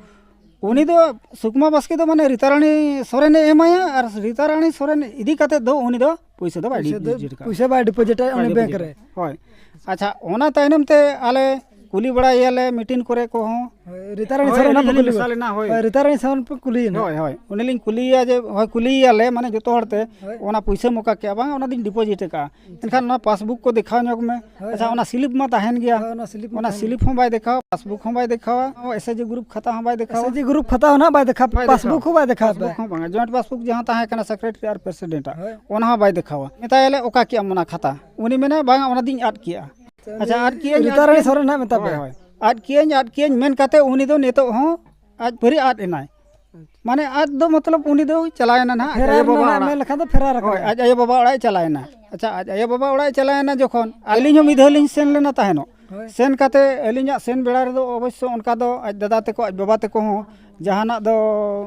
ᱩᱱᱤ ᱫᱚ ᱥᱩᱠᱢᱟ ᱵᱟᱥᱠᱮ ᱫᱚ ᱢᱟᱱᱮ ᱨᱤᱛᱟᱨᱟᱱᱤ ᱥᱚᱨᱮᱱᱮ ᱮᱢᱟᱭᱟ ᱟᱨ ᱨᱤᱛᱟᱨᱟᱱᱤ ᱥᱚᱨᱮᱱ ᱤᱫᱤ ᱠᱟᱛᱮ ᱫᱚ ᱩᱱᱤ ᱫᱚ ᱯᱩᱭᱥᱟᱹ ᱫᱚ ᱵᱟᱭ ᱯᱩᱭᱥᱟᱹ ᱫᱚ, ᱰᱤᱯᱚᱡᱤᱴ ᱠᱟᱜᱼᱟ᱾ ᱯᱩᱭᱥᱟᱹ ᱵᱟᱭ ᱰᱤᱯᱚᱡᱤᱴᱟ ᱵᱟᱭ ᱩᱱᱤ ᱵᱮᱝᱠ ᱰᱤᱯᱚᱡᱤᱴᱟ᱾ ᱨᱮ᱾ ᱦᱳᱭ᱾ ᱟᱪᱪᱷᱟ, ᱚᱱᱟ ᱛᱟᱭᱱᱚᱢ ᱛᱮ ᱟᱞᱮ ᱠᱩᱞᱤ ᱵᱟᱲᱟᱭᱮᱭᱟᱞᱮ ᱢᱤᱴᱤᱝ ᱠᱚᱨᱮ ᱠᱚᱦᱚᱸ᱾ ᱦᱳᱭ, ᱨᱤᱛᱟᱨᱟᱱᱤ ᱦᱳᱭ, ᱥᱚᱨᱮᱱ ᱟᱹᱞᱤᱧ ᱦᱚᱸ ᱞᱤᱧ ᱠᱩᱞᱤ ᱢᱮᱥᱟ ᱞᱮᱱᱟ, ᱦᱳᱭ᱾ ᱦᱳᱭ, ᱨᱤᱛᱟᱨᱟᱱᱤ ᱥᱚᱨᱮᱱ ᱯᱮ ᱠᱩᱞᱤᱭᱮᱱᱟ᱾ ᱦᱳᱭ, ᱦᱳᱭ᱾ ᱩᱱᱤ ᱞᱤᱧ ᱠᱩᱞᱤᱭᱮᱭᱟ ᱡᱮ, ᱦᱳᱭ, ᱠᱩᱞᱤᱭᱮᱭᱟᱞᱮ, ᱢᱟᱱᱮ ᱡᱚᱛᱚ ᱦᱚᱲ ᱛᱮ, ᱦᱳᱭ᱾ ᱚᱱᱟ ᱯᱩᱭᱥᱟᱹᱢ ᱚᱠᱟ ᱠᱮᱜᱼᱟ? ᱵᱟᱝ, ᱚᱱᱟ ᱫᱚᱧ ᱰᱤᱯᱚᱡᱤᱴ ᱟᱠᱟᱜᱼᱟ᱾ ᱮᱱᱠᱷᱟᱱ ᱚᱱᱟ ᱯᱟᱥᱵᱩᱠ ᱠᱚ ᱫᱮᱠᱷᱟᱣ ᱧᱚᱜᱽ ᱢᱮ᱾ ᱦᱳᱭ, ᱟᱪᱪᱷᱟ, ᱦᱳᱭ᱾ ᱚᱱᱟ ᱥᱤᱞᱤᱯ ᱢᱟ ᱛᱟᱦᱮᱱ ᱜᱮᱭᱟ᱾ ᱦᱳᱭ, ᱚᱱᱟ ᱥᱤᱞᱤᱯ ᱢᱟ ᱚᱱᱟ ᱛᱟᱦᱮᱱ ᱥᱤᱞᱤᱯ ᱜᱮᱭᱟ᱾ ᱦᱚᱸ ᱵᱟᱭ ᱫᱮᱠᱷᱟᱣᱟ, ᱯᱟᱥᱵᱩᱠ ᱦᱚᱸ ᱵᱟᱭ ᱫᱮᱠᱷᱟᱣᱟ, ᱮᱥ ᱮᱪ ᱡᱤ ᱜᱨᱩᱯ ᱠᱷᱟᱛᱟ ᱦᱚᱸ ᱵᱟᱭ ᱫᱮᱠᱷᱟᱣᱟ, ᱮᱥ ᱮᱪ ᱡᱤ ᱜᱨᱩᱯ ᱠᱷᱟᱛᱟ ᱦᱚᱸ ᱱᱟᱜ ᱵᱟᱭ ᱫᱮᱠᱷᱟᱣᱟ, ᱵᱟᱭ ᱯᱟᱥᱵᱩᱠ ᱫᱮᱠᱷᱟᱣᱟ᱾ ᱦᱚᱸ ᱵᱟᱭ ᱫᱮᱠᱷᱟᱣᱟ᱾ ᱯᱟᱥᱵᱩᱠ ᱦᱚᱸ ᱵᱟᱝᱟ, ᱡᱚᱭᱮᱱᱴ ᱯᱟᱥᱵᱩᱠ ᱡᱟᱦᱟᱸ ᱛᱟᱦᱮᱸ ᱠᱟᱱᱟ ᱥᱮᱠᱨᱮᱴᱟᱨᱤ ᱟᱨ ᱯᱨᱮᱥᱤᱰᱮᱱᱴ ᱟᱜ, ᱦᱳᱭ᱾ ᱚᱱᱟ ᱦᱚᱸ ᱵᱟᱭ ᱫᱮᱠᱷᱟᱣᱟ᱾ ᱢᱮᱛᱟᱭᱟᱞᱮ, "ᱚᱠᱟ ᱠᱮᱜᱼᱟᱢ ᱚᱱᱟ ᱠᱷᱟᱛᱟ?" ᱩᱱᱤ ᱢᱮᱱᱟ, "ᱵᱟᱝᱟ, ᱚᱱᱟ ᱫᱚᱧ ᱟᱫ ᱠᱮᱜᱼᱟ᱾" ᱟᱪᱪᱷᱟ, ᱟᱪᱪᱷᱟ, ᱩᱱᱤ ᱟᱫ ᱠᱮᱜᱼᱟᱹᱧ, ᱨᱤᱛᱟᱨᱟᱱᱤ ᱟᱫ ᱥᱚᱨᱮᱱ ᱱᱟᱜ ᱢᱮᱛᱟ ᱦᱳᱭ, ᱯᱮᱭᱟ᱾ ᱦᱳᱭ᱾ ᱟᱫ ᱠᱮᱜᱼᱟᱹᱧ, ᱟᱫ ᱠᱮᱜᱼᱟᱹᱧ ᱢᱮᱱ ᱠᱟᱛᱮ ᱩᱱᱤ ᱫᱚ ᱱᱤᱛᱚᱜ ᱦᱚᱸ ᱟᱡ ᱯᱟᱹᱨᱤ ᱟᱫ ᱮᱱᱟᱭ᱾ ᱟᱪᱪᱷᱟ᱾ ᱢᱟᱱᱮ ᱟᱫ ᱫᱚ ᱢᱚᱛᱞᱚᱵ ᱩᱱᱤ ᱫᱚ ᱪᱟᱞᱟᱣ ᱮᱱᱟ ᱱᱟᱦᱟᱜ ᱯᱷᱮᱨᱟᱨ ᱟᱭᱳ ᱵᱟᱵᱟ ᱮᱱᱟ ᱱᱟᱦᱟᱜ ᱚᱲᱟᱜ᱾ ᱢᱮᱱ ᱞᱮᱠᱷᱟᱱ ᱫᱚ ᱯᱷᱮᱨᱟᱨ ᱦᱳᱭ, ᱟᱠᱟᱱᱟᱭ᱾ ᱟᱡ ᱟᱭᱳ ᱵᱟᱵᱟ ᱚᱲᱟᱜ ᱮ ᱪᱟᱞᱟᱣ ᱮᱱᱟ᱾ ᱟᱪᱪᱷᱟ, ᱟᱡ ᱟᱭᱳ ᱵᱟᱵᱟ ᱚᱲᱟᱜ ᱮ ᱪᱟᱞᱟᱣ ᱮᱱᱟ ᱡᱚᱠᱷᱚᱱ, ᱟᱹᱞᱤᱧ ᱦᱚᱸ ᱢᱤᱫ ᱫᱷᱟᱣ ᱞᱤᱧ ᱥᱮᱱ ᱞᱮᱱᱟ ᱛᱟᱦᱮᱱᱚᱜ᱾ ᱦᱳᱭ᱾ ᱥᱮᱱ ᱠᱟᱛᱮ ᱟᱹᱞᱤᱧᱟᱜ ᱥᱮᱱ ᱵᱮᱲᱟ ᱨᱮᱫᱚ ᱚᱵᱚᱥᱥᱚ ᱚᱱᱠᱟ ᱫᱚ ᱟᱡ ᱫᱟᱫᱟ ᱛᱟᱠᱚ, ᱟᱡ ᱵᱟᱵᱟ ᱛᱟᱠᱚ ᱦᱚᱸ ᱡᱟᱦᱟᱱᱟᱜ ᱫᱚ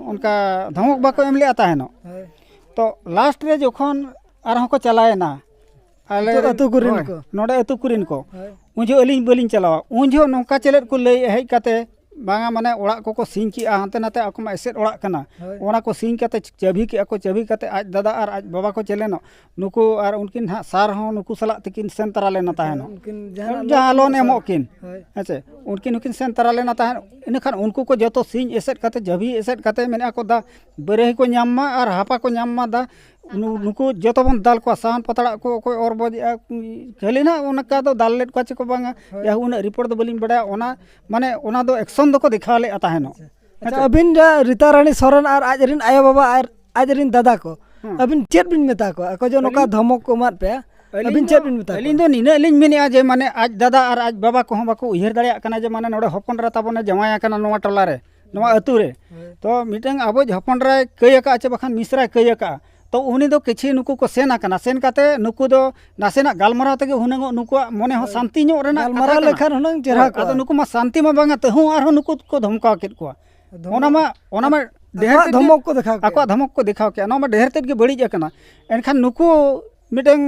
ᱚᱱᱠᱟ ᱫᱷᱚᱢᱚᱠ ᱵᱟᱠᱚ ᱮᱢ ᱞᱮᱜᱼᱟ ᱛᱟᱦᱮᱱᱚᱜ᱾ ᱦᱳᱭ᱾ ᱛᱚ ᱞᱟᱥᱴ ᱨᱮ ᱡᱚᱠᱷᱚᱱ ᱟᱨᱦᱚᱸ ᱠᱚ ᱪᱟᱞᱟᱣ ᱮᱱᱟ, ᱟᱞᱮ ᱟᱹᱛᱩ, ᱨᱮᱱ, ᱟᱹᱛᱩ ᱠᱚᱨᱮᱱ ᱦᱳᱭ, ᱠᱚ᱾ ᱱᱚᱰᱮ ᱟᱹᱛᱩ ᱠᱚᱨᱮᱱ ᱠᱚ᱾ ᱦᱳᱭ᱾ ᱩᱱ ᱡᱚᱦᱚᱜ ᱟᱹᱞᱤᱧ ᱵᱟᱹᱞᱤᱧ ᱪᱟᱞᱟᱣᱟ᱾ ᱩᱱ ᱡᱚᱦᱚᱜ ᱱᱚᱝᱠᱟ ᱪᱮᱞᱮᱫ ᱠᱚ ᱞᱟᱹᱭ ᱦᱮᱡ ᱠᱟᱛᱮ, ᱵᱟᱝᱟ, ᱢᱟᱱᱮ ᱚᱲᱟᱜ ᱠᱚᱠᱚ ᱥᱤᱧ ᱠᱮᱜᱼᱟ, ᱦᱟᱱᱛᱮ ᱱᱟᱛᱮ ᱟᱠᱚ ᱢᱟ ᱮᱥᱮᱫ ᱚᱲᱟᱜ ᱠᱟᱱᱟ᱾ ᱦᱳᱭ᱾ ᱚᱱᱟ ᱠᱚ ᱥᱤᱧ ᱠᱟᱛᱮ ᱪᱟᱹᱵᱤ ᱠᱮᱜᱼᱟ ᱠᱚ, ᱪᱟᱹᱵᱤ ᱠᱟᱛᱮ ᱟᱡ ᱫᱟᱫᱟ ᱟᱨ ᱟᱡ ᱵᱟᱵᱟ ᱠᱚ ᱪᱮᱞᱮᱱᱚᱜ, ᱱᱩᱠᱩ ᱟᱨ ᱩᱱᱠᱤᱱ ᱦᱟᱸᱜ ᱥᱟᱨ ᱦᱚᱸ ᱱᱩᱠᱩ ᱥᱟᱞᱟᱜ ᱛᱮᱠᱤᱱ ᱥᱮᱱ ᱛᱟᱨᱟ ᱞᱮᱱᱟ ᱛᱟᱦᱮᱱᱚᱜ᱾ ᱩᱱᱠᱤᱱ ᱡᱟᱦᱟᱱᱟᱜ ᱡᱟᱦᱟᱸ ᱞᱳᱱ ᱞᱳᱱ ᱮᱢᱚᱜ ᱮᱢᱚᱜ ᱥᱟᱨ᱾ ᱠᱤᱱ᱾ ᱦᱳᱭ᱾ ᱦᱮᱸ ᱪᱮ? ᱩᱱᱠᱤᱱ ᱦᱚᱸᱠᱤᱱ ᱥᱮᱱ ᱛᱟᱨᱟ ᱞᱮᱱᱟ ᱛᱟᱦᱮᱸᱫ᱾ ᱤᱱᱟᱹᱠᱷᱟᱱ ᱩᱱᱠᱩ ᱠᱚ ᱡᱚᱛᱚ ᱥᱤᱧ ᱮᱥᱮᱫ ᱠᱟᱛᱮ, ᱡᱟᱹᱵᱷᱤ ᱮᱥᱮᱫ ᱠᱟᱛᱮ ᱢᱮᱱᱮᱫᱼᱟ ᱠᱚ, ᱫᱟ ᱵᱟᱹᱨᱟᱹᱦᱤ ᱠᱚ ᱧᱟᱢ ᱢᱟ ᱟᱨ ᱦᱟᱯᱟ ᱠᱚ ᱧᱟᱢ ᱢᱟ, ᱫᱟ ᱱᱩ-, ᱱᱩᱠᱩ ᱡᱚᱛᱚ ᱵᱚᱱ ᱫᱟᱞ ᱠᱚᱣᱟ, ᱥᱟᱦᱟᱱ ᱯᱟᱛᱲᱟᱜ ᱠᱚ ᱚᱠᱚᱭ ᱚᱨ ᱵᱚᱡᱮᱜᱼᱟ, ᱠᱷᱟᱹᱞᱤ ᱱᱟᱦᱟᱜ ᱚᱱᱠᱟ ᱫᱚ ᱫᱟᱞ ᱞᱮᱫ ᱠᱚᱣᱟ ᱪᱮ ᱠᱚ ᱵᱟᱝᱟ, ᱦᱳᱭ᱾ ᱡᱟᱦᱳᱠ, ᱩᱱᱟᱹᱜ ᱨᱤᱯᱳᱨᱴ ᱫᱚ ᱵᱟᱹᱞᱤᱧ ᱵᱟᱲᱟᱭᱟ᱾ ᱚᱱᱟ ᱢᱟᱱᱮ ᱚᱱᱟ ᱫᱚ ᱮᱠᱥᱚᱱ ᱫᱚᱠᱚ ᱫᱮᱠᱷᱟᱣ ᱞᱮᱫᱼᱟ ᱛᱟᱦᱮᱱᱚᱜ᱾ ᱟᱪᱪᱷᱟ᱾ ᱦᱮᱸ ᱟᱪᱪᱷᱟ, ᱪᱮ? ᱟᱹᱵᱤᱱ ᱡᱟ ᱨᱤᱛᱟ ᱨᱟᱱᱤ ᱥᱚᱨᱮᱱ ᱟᱨ ᱟᱡ ᱨᱤᱱ ᱟᱭᱳᱼᱵᱟᱵᱟ ᱟᱨ ᱟᱡ ᱨᱤᱱ ᱫᱟᱫᱟ ᱠᱚ, ᱦᱮᱸ᱾ ᱟᱹᱵᱤᱱ ᱪᱮᱫ ᱵᱤᱱ ᱢᱮᱛᱟ ᱠᱚᱣᱟ? ᱟᱠᱚ ᱡᱮ ᱱᱚᱝᱠᱟ ᱟᱹᱞᱤᱧ ᱫᱷᱚᱢᱚᱠ ᱠᱚ ᱮᱢᱟᱫ ᱯᱮᱭᱟ, ᱟᱹᱞᱤᱧ ᱟᱹᱵᱤᱱ ᱫᱚ, ᱪᱮᱫ ᱵᱤᱱ ᱢᱮᱛᱟ ᱟᱹᱞᱤᱧ ᱠᱚᱣᱟ? ᱫᱚ ᱱᱤᱱᱟᱹᱜ ᱞᱤᱧ ᱢᱮᱱᱮᱫᱼᱟ ᱡᱮ ᱢᱟᱱᱮ ᱟᱡ ᱫᱟᱫᱟ ᱟᱨ ᱟᱡ ᱵᱟᱵᱟ ᱠᱚᱦᱚᱸ ᱵᱟᱠᱚ ᱩᱭᱦᱟᱹᱨ ᱫᱟᱲᱮᱭᱟᱜ ᱠᱟᱱᱟ ᱡᱮ ᱢᱟᱱᱮ ᱱᱚᱰᱮ ᱦᱚᱯᱚᱱ ᱮᱨᱟ ᱛᱟᱵᱚᱱᱮ ᱡᱟᱶᱟᱭ ᱟᱠᱟᱱᱟ ᱱᱚᱣᱟ ᱴᱚᱞᱟ ᱨᱮ, ᱱᱚᱣᱟ ᱦᱳᱭ᱾ ᱟᱹᱛᱩ ᱨᱮ᱾ ᱦᱳᱭ᱾ ᱛᱚ ᱢᱤᱫᱴᱟᱝ ᱟᱵᱚᱭᱤᱡ ᱦᱚᱯᱚᱱ ᱮᱨᱟᱭ ᱠᱟᱹᱭ ᱟᱠᱟᱫᱼᱟ ᱪᱮ ᱵᱟᱠᱷᱟᱱ ᱢᱤᱥᱨᱟᱭ ᱠᱟᱹᱭ ᱟᱠᱟᱫᱼᱟ, ᱛᱚ ᱩᱱᱤ ᱫᱚ ᱠᱤᱪᱷᱤ ᱱᱩᱠᱩ ᱠᱚ ᱥᱮᱱ ᱟᱠᱟᱱᱟ, ᱥᱮᱱ ᱠᱟᱛᱮ ᱱᱩᱠᱩ ᱫᱚ ᱱᱟᱥᱮᱱᱟᱜ ᱜᱟᱞᱢᱟᱨᱟᱣ ᱛᱮᱜᱮ ᱦᱩᱱᱟᱹᱝ ᱱᱩᱠᱩᱣᱟᱜ ᱢᱚᱱᱮ ᱦᱚᱸ ᱦᱳᱭ᱾ ᱥᱟᱱᱛᱤ ᱧᱚᱜ ᱨᱮᱱᱟᱜ ᱜᱟᱞᱢᱟᱨᱟᱣ ᱠᱟᱛᱷᱟ ᱠᱟᱱᱟ᱾ ᱞᱮᱠᱷᱟᱱ ᱦᱩᱱᱟᱹᱝ ᱪᱮᱦᱨᱟ ᱦᱳᱭ, ᱟᱫᱚ ᱠᱚᱜᱼᱟ᱾ ᱱᱩᱠᱩ ᱢᱟ ᱥᱟᱱᱛᱤ ᱢᱟ ᱵᱟᱝᱟ, ᱛᱟᱹᱦᱩ ᱟᱨᱦᱚᱸ ᱱᱩᱠᱩ ᱠᱚ ᱫᱷᱚᱢᱠᱟᱣ ᱠᱮᱫ ᱠᱚᱣᱟ᱾ ᱫᱷᱚᱢᱚᱠ ᱚᱱᱟ ᱢᱟ, ᱚᱱᱟ ᱢᱟ ᱰᱷᱮᱨ ᱟᱠᱚᱣᱟᱜ ᱛᱮᱫ ᱜᱮ ᱫᱷᱚᱢᱚᱠ ᱠᱚ ᱫᱮᱠᱷᱟᱣ ᱠᱮᱜᱼᱟ᱾ ᱟᱠᱚᱣᱟᱜ ᱫᱷᱚᱢᱚᱠ ᱠᱚ ᱫᱮᱠᱷᱟᱣ ᱠᱮᱜᱼᱟ᱾ ᱱᱚᱣᱟ ᱢᱟ ᱰᱷᱮᱨ ᱛᱮᱫ ᱜᱮ ᱵᱟᱹᱲᱤᱡ ᱟᱠᱟᱱᱟ᱾ ᱮᱱᱠᱷᱟᱱ ᱱᱩᱠᱩ ᱢᱤᱫᱴᱟᱝ